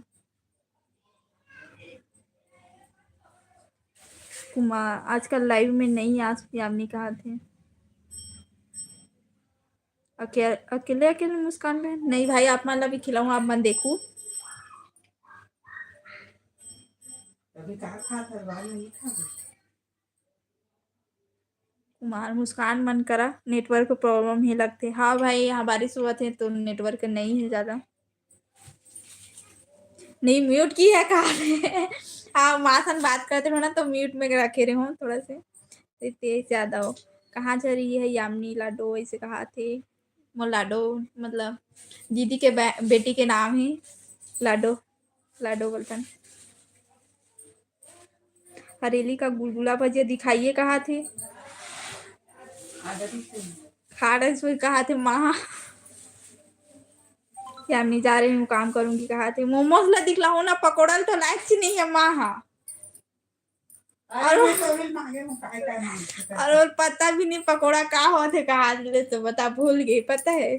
कुमार, आजकल live में नहीं आ सकती, यामिनी कहाथे। अके-, अकेले अकेले मुस्कान बहन, नहीं भाई, आप मन ला भी खिलाऊं, आप मन देखू। अभी कहाँ खा था, बाहर नहीं खा। कुमार, मुस्कान मन करा network problem ही लगथे। हाँ भाई, यहाँ बारिश होवत हे तो network नहीं है ज्यादा। नहीं, mute की है का? हाँ, माँ सन बात करते हो ना तो mute में रखे रहे हो थोड़ा से। रितेश यादव, कहाँ जा रही है यामिनी? लाडो ऐसे कहाथे। मोर लाडो मतलब दीदी के बे-, बेटी के नाम ही लाडो, लाडो बोलथन। बरेली का गुलगुला भजिया दिखाइए कहाथे। खा रहे सो कहाथे माँ। यामिनी जा रही हूँ, काम करूंगी कहाथे। मोमोज ला दिखलाहू ना, पकोड़ा ल तो लायक च नहीं है माँ हा। अरे, और मैं तो अभी मांगे हूँ, काय काय मांगते हैं। और पता भी नहीं पकोड़ा का होथे कहाथे, तो बता, भूल गई, पता है।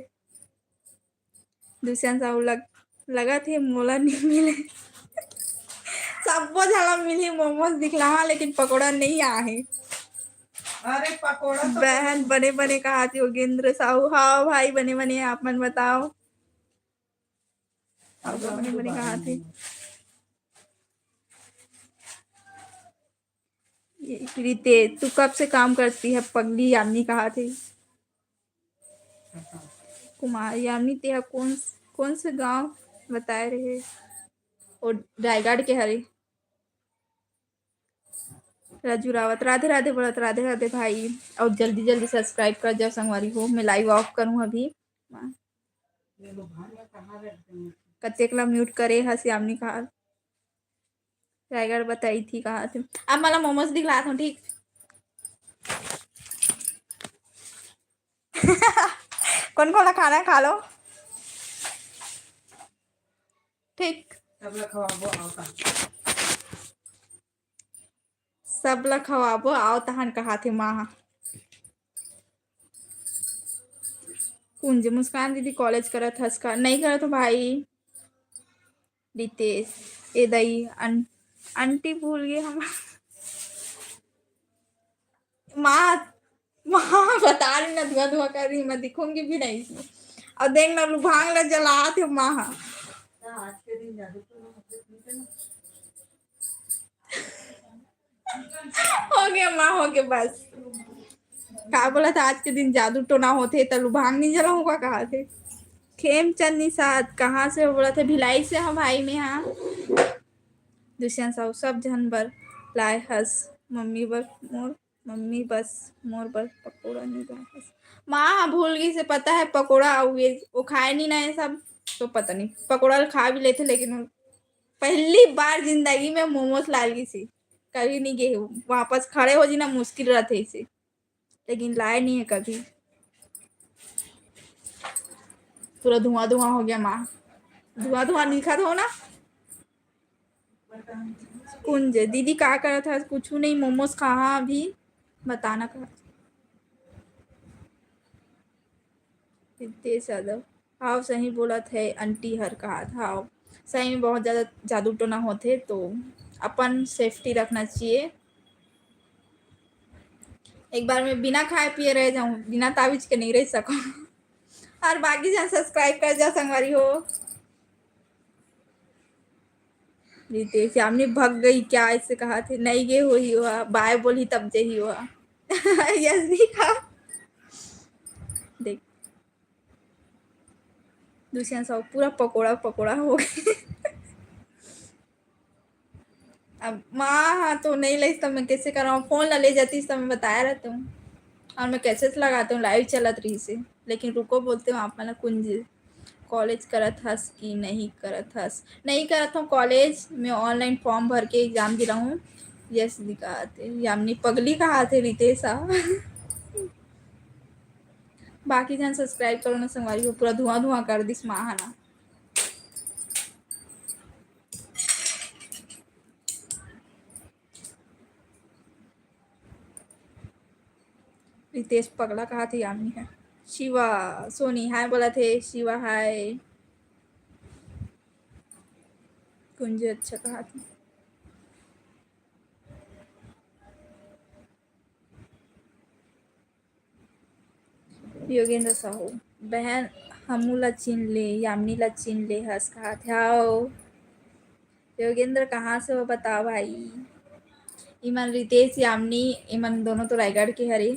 दुष्यंत साहू लग, लगत हे मोला नहीं मिले। सब्बो झन ला मिलही मोमोज दिखलाहा, लेकिन पकोड़ा नहीं आहे। अरे पकोड़ा तो बहन बने बने कहाथे योगेंद्र साहू। हाँ भाई, बने बने, आप मन बताओ। आप मन बने कहाथे। ये रितेश, तू कब से काम करती है पगली? यामिनी कहाथे। कुमार, यामिनी, तेहा कौन, कौन से गांव बताए रहे? ओ, रायगढ़ के हरे। राजू रावत, राधे राधे बोलत, राधे राधे भाई। और जल्दी जल्दी subscribe कर जाओ संगवारी हो, मैं live off करूँ अभी। कतेक ला mute करे हस यामिनी कहा। रायगढ़ बताई थी कहाथे। अब मला मोमोज दिखलात हूँ, ठीक। कौन कौन ला खाना है खा लो, ठीक। सब ला खवाबो, आओ ता। सब ला खवाबो, आओ तहन कहाथे माँ हा। कुंज, मुस्कान दीदी, college करत हस का? नहीं करत हूँ भाई। रितेश, ए दई, अन-, aunty भूल गए हम। माँ, माँ बता रही ना, धुआं धुआं कर रही, मैं दिखूंगी भी नहीं इसमें। और देख ना, लुभांग ला जलात हे माँ हा। हो गया माँ, हो गया बस। का बोलत हे, आज के दिन जादू टोना होथे त लुभांग नहीं जलाहूँ का कहाथे। खेमचंद निषाद, कहाँ से हो? बोलत हे भिलाई से हूँ भाई मैं, हाँ। दुष्यंत साहू, सब झन बर लाए हस, मम्मी बर मोर, मम्मी बस मोर बर पकोड़ा नहीं लाए हस। माँ हा भूल गई से पता है पकोड़ा, अउ ये वो खाए नहीं ना ये सब, तो पता नहीं। पकोड़ा ल खा भी लेथे, लेकिन वो पहली बार जिंदगी में मोमोज लाल गई सी, कभी नहीं गए। वापस खड़े हो जीना मुश्किल रहथे इसे, लेकिन लाए नहीं है कभी। पूरा धुआं धुआं हो गया माँ, धुआं धुआं दिखत हो ना। कुंज, दीदी का करत हस? कुछ नहीं, मोमोज खाहा अभी, बताना का। रितेश यादव, हाव सही बोलत है aunty हर कहात, हाव सही में बहुत ज्यादा जादू टोना होथे, तो अपन safety रखना चाहिए। एक बार मैं बिना खाए पिए रह जाऊं, बिना तावीज के नहीं रह सकूं। और बाकी जन subscribe कर जा संगवारी हो। रितेश, यामिनी भग गई क्या? ऐसे कहाथे, नहीं गे होही ओहा, bye बोलही तब जही ओहा। यस भी कहा। देख, दुष्यंत साहू पूरा पकोड़ा पकोड़ा हो गए। अब माँ हा तो नहीं लाइस, तो मैं कैसे कराऊँ? फोन ला ले जातीस तो मैं बताया रहता हूँ, और मैं कैसे से लगाता हूँ, live चलत रही से। लेकिन रुको, बोलते हूँ आप मन ला, कुंज, college करत हस कि नहीं करत हस? नहीं करत हूँ college, मैं online form भर के exam दे रहा हूँ। यस दिखाते, यामिनी पगली कहाथे रितेश हा। बाकी जन subscribe करो ना संगवारी हो, पूरा धुआं धुआं कर दिस माँ हा ना। रितेश पगला कहाथे यामिनी है। शिवा, सोनी hi बोलत हे। शिवा hi। कुंज अच्छा कहाथे। योगेंद्र साहू, बहन हमू ला चिन ले, यामिनी ला चिन ले हस कहाथे। हाव। योगेंद्र कहाँ से हो बताओ भाई। इमन रितेश, यामिनी, इमन दोनों तो रायगढ़ के हरे।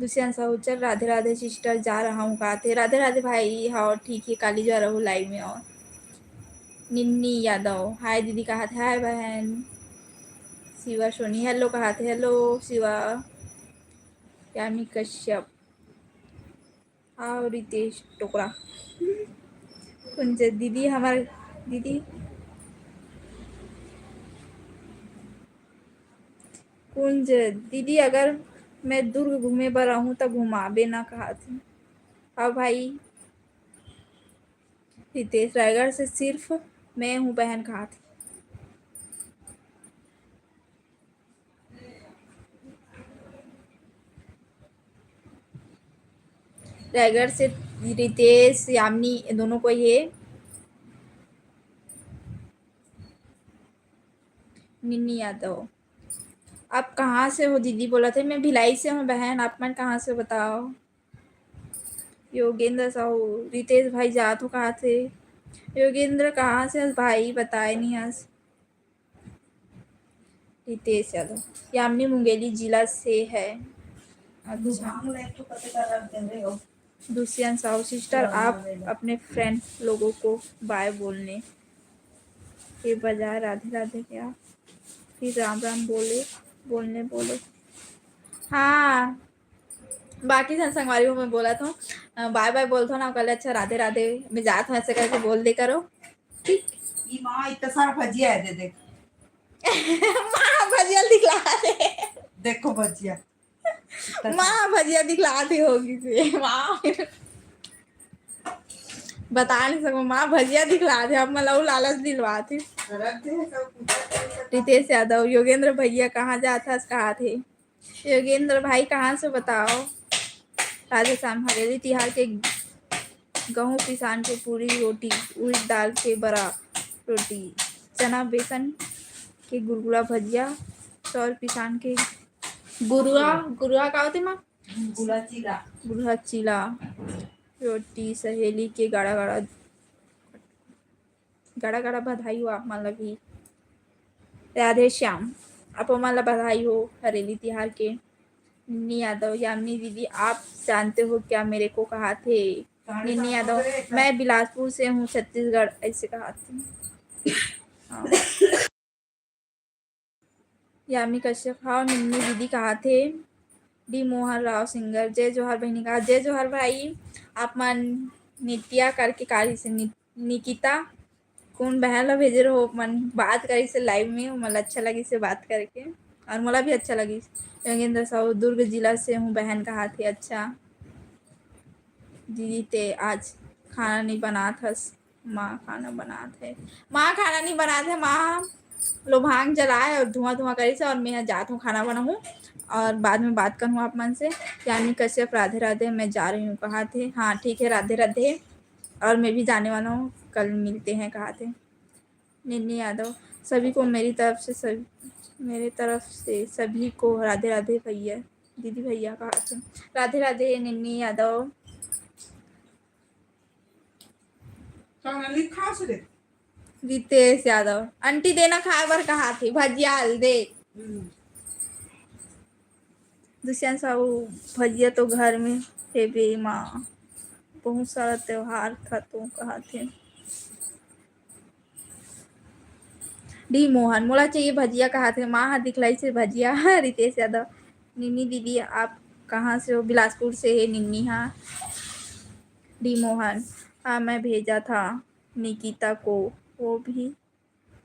दुष्यंत साहू, चल राधे राधे sister, जा रहा हूँ कहाथे। राधे राधे भाई, हाव ठीक है, काली जा रहू live में। और निन्नी यादव, hi दीदी कहाथे, hi बहन। Shiva Soni, hello कहाथे, hello Shiva. यामी कश्यप, हाव रितेश टोकरा। कुंज दीदी, हमार दीदी। कुंज, दीदी अगर मैं दुर्ग घूमे बर आहूँ त घुमाबे ना कहाथे। हाँ भाई, रितेश रायगढ़ से सिर्फ मैं हूँ बहन कहाथे। रायगढ़ से रितेश, यामिनी, ये दोनों कोई है। निन्नी यादव, आप कहाँ से हो दीदी? बोलथे, मैं भिलाई से हूँ बहन, आप मन कहाँ से बताओ? योगेंद्र साहू, रितेश भाई जात हो कहाथे। योगेंद्र कहाँ से हस भाई, बताए नहीं हस। रितेश यादव, यामिनी मुंगेली जिला से है। अच्छा। दुष्यंत साहू, सिस्टर आप अपने फ्रेंड लोगों को बाय बोलने के बजाय राधे राधे क्या फिर राम राम बोले, बोलने बोले। हाँ, बाकी झन संगवारी हो मैं बोलत हूँ, बाय बाय बोलत हूँ ना, कहले अच्छा राधे राधे मैं जात हूँ, ऐसे करके बोल दे करो। ठीक। ई माँ इतना सारा भजिया है, दे देख। माँ भजिया दिखला दे। देखो भजिया। माँ भजिया दिखला दे होगी से। माँ बता नहीं सको, माँ भजिया दिखला दे, अब मला लालच दिलवा थे। रितेश यादव, योगेंद्र भैया कहाँ जात हस कहाथे। योगेंद्र भाई कहाँ से बताओ। राधेश्याम, हरेली तिहार के गहूँ पिसान के पूरी रोटी, उड़द दाल के बरा रोटी, चना बेसन के गुलगुला भजिया, सौर पिसान के गुरुआ, गुरुआ का होथे माँ? गुरुआ चीला। गुरुआ चीला, रोटी, सहेली के गाड़ा गाड़ा, गाड़ा गाड़ा बधाई हो आप मन ला भी। राधे श्याम, आप मन ला बधाई हो हरेली तिहार के। निन्नी यादव, यामिनी दीदी आप जानते हो क्या मेरे को कहाथे। निन्नी यादव, मैं बिलासपुर से हूँ छत्तीसगढ़, ऐसे कहाथे। हाँ। यामी कश्यप, हाँ निन्नी दीदी कहाथे। डी मोहन राव सिंगर, जय जोहार बहिनी कहा, जय जोहार भाई। आप मन नित्या करके कारी से नि-, निकिता कोन बहन ला भेजे रहो, मन बात करी से लाइव में, मोला अच्छा लगी से बात करके, और मोला भी अच्छा लगी। योगेंद्र साहू, दुर्ग जिला से हूँ बहन कहाथे। अच्छा दीदी ते आज खाना नहीं बनात हस। माँ खाना बनात है, माँ खाना नहीं बनात है, माँ लोभांग जलाए और धुआं धुआं करी से, और मैं जात हूँ खाना बनाऊँ और बाद में बात करूँ आप मन से। यानी कश्यप, राधे राधे, मैं जा रही हूँ कहाथे। हाँ ठीक है, राधे राधे, और मैं भी जाने वाला हूँ, कल मिलते हैं कहाथे। निन्नी यादव, सभी को मेरी तरफ से, सभी, मेरे तरफ से सभी को राधे राधे भैया, दीदी भैया कहाथे। राधे राधे निन्नी यादव। रितेश यादव, आंटी देना खाए बर कहाथे, भजिया ल दे। हम्म। दुष्यंत साहू, भजिया तो घर में हेबे माँ, बहुत सारा त्योहार था तो कहाथे। डी मोहन, मोला चाहिए भजिया कहाथे, माँ हा दिखलाई से भजिया। रितेश यादव, निन्नी दीदी आप कहाँ से हो? बिलासपुर से है निन्नी। हाँ डी मोहन, हाँ मैं भेजा था निकिता को, वो भी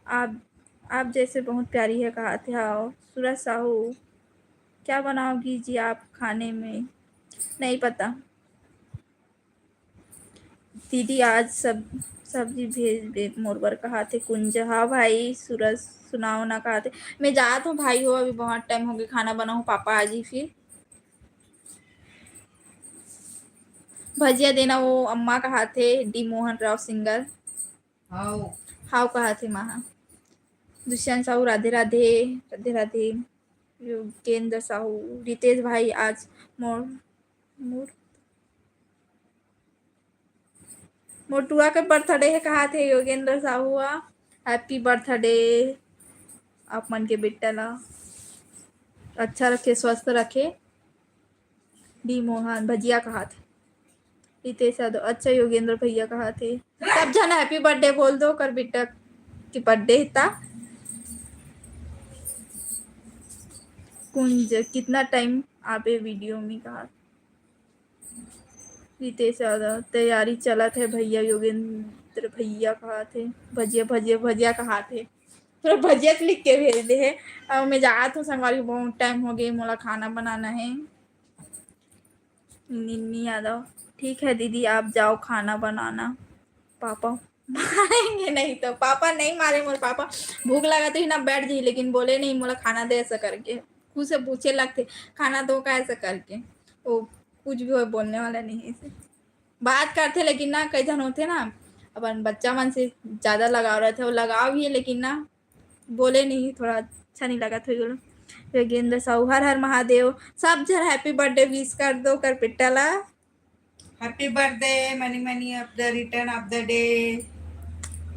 आप, आप जैसे बहुत प्यारी है कहाथे। हाँ सूरज साहू, क्या बनाओगी जी आप खाने में? नहीं पता। दीदी आज सब सब्जी भेज दे मोर बर कहाथे कुंज। हाँ भाई सूरज, सुनाओ ना कहाथे। मैं जात हूँ भाई हो, अभी बहुत टाइम हो गया खाना बनाऊँ, पापा आ जी फिर। भजिया देना वो अम्मा कहाथे, डी मोहन राव सिंगर। हाव। हाव कहाथे माँ। दुष्यंत साहू राधे राधे, राधे राधे। योगेंद्र साहू, रितेश भाई आज मोर, मोर मोटुआ के बर्थडे है कहाथे योगेंद्र साहू हा। हैप्पी बर्थडे आप मन के बेटा ला, अच्छा रखे, स्वस्थ रखे। डी मोहन भजिया कहाथे। रितेश यादव, अच्छा योगेंद्र भैया कहाथे। सब झन हैप्पी बर्थडे बोल दो कर बेटा के बर्थडे हे ता। कुंज, कितना टाइम आप ये वीडियो में कहा। रितेश यादव, तैयारी चलत है भैया, योगेंद्र भैया कहाथे। भजिया भजिया भजिया कहाथे। पूरा बजट लिख के भेज दे हे। अब मैं जात हूँ संगवारी, बहुत टाइम हो गए, मोला खाना बनाना है। निन्नी यादव, ठीक है दीदी, आप जाओ खाना बनाना। पापा मारेंगे नहीं तो, पापा नहीं मारे मोर पापा। भूख लगा तो ही ना बैठ जाई, लेकिन बोले नहीं मोला खाना दे ऐसा करके। खुद से पूछे लगते, खाना दो का ऐसा करके। वो कुछ भी हो बोलने वाला नहीं है इसे। बात करते लेकिन ना, कई झन होते ना अपन बच्चा मन से ज्यादा लगाव रहते, वो लगाव ही है, लेकिन ना बोले नहीं, थोड़ा अच्छा नहीं लगा था। योगेंद्र साहू, हर हर महादेव। सब झन happy birthday wish कर दो करपेटा ला। Happy birthday money money of the return of the day।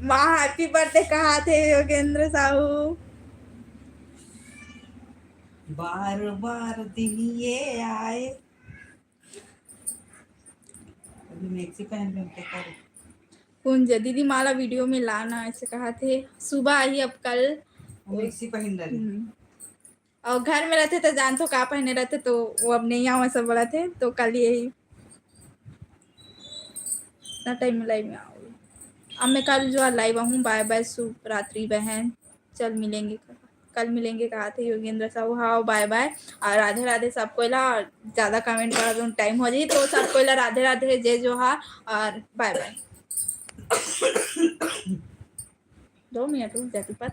माँ happy birthday कहा थे योगेंद्र साहू। बार बार दिन ये आए। अभी maxi पहन रहे हैं, क्या करें? कुंज दीदी माला video में लाना ऐसे कहा थे। सुबह आई अब कल। Maxi पहन रहे। हम्म। और घर में रहते तो जानथो का पहने रहते, तो वो अब नहीं आवा सब बोला थे, तो कल यही इतना टाइम में live में आओ। अब मैं कल जो live आऊँ। बाय बाय, शुभ रात्रि बहन, चल मिलेंगे, कल मिलेंगे कहा थे योगेंद्र साहू। हाँ बाय बाय और राधे राधे सबको ला। और ज्यादा comment करा तो टाइम हो जाए, तो सबको ला राधे राधे, जय जोहार और बाय बाय। दो मिनट रुक जाती पर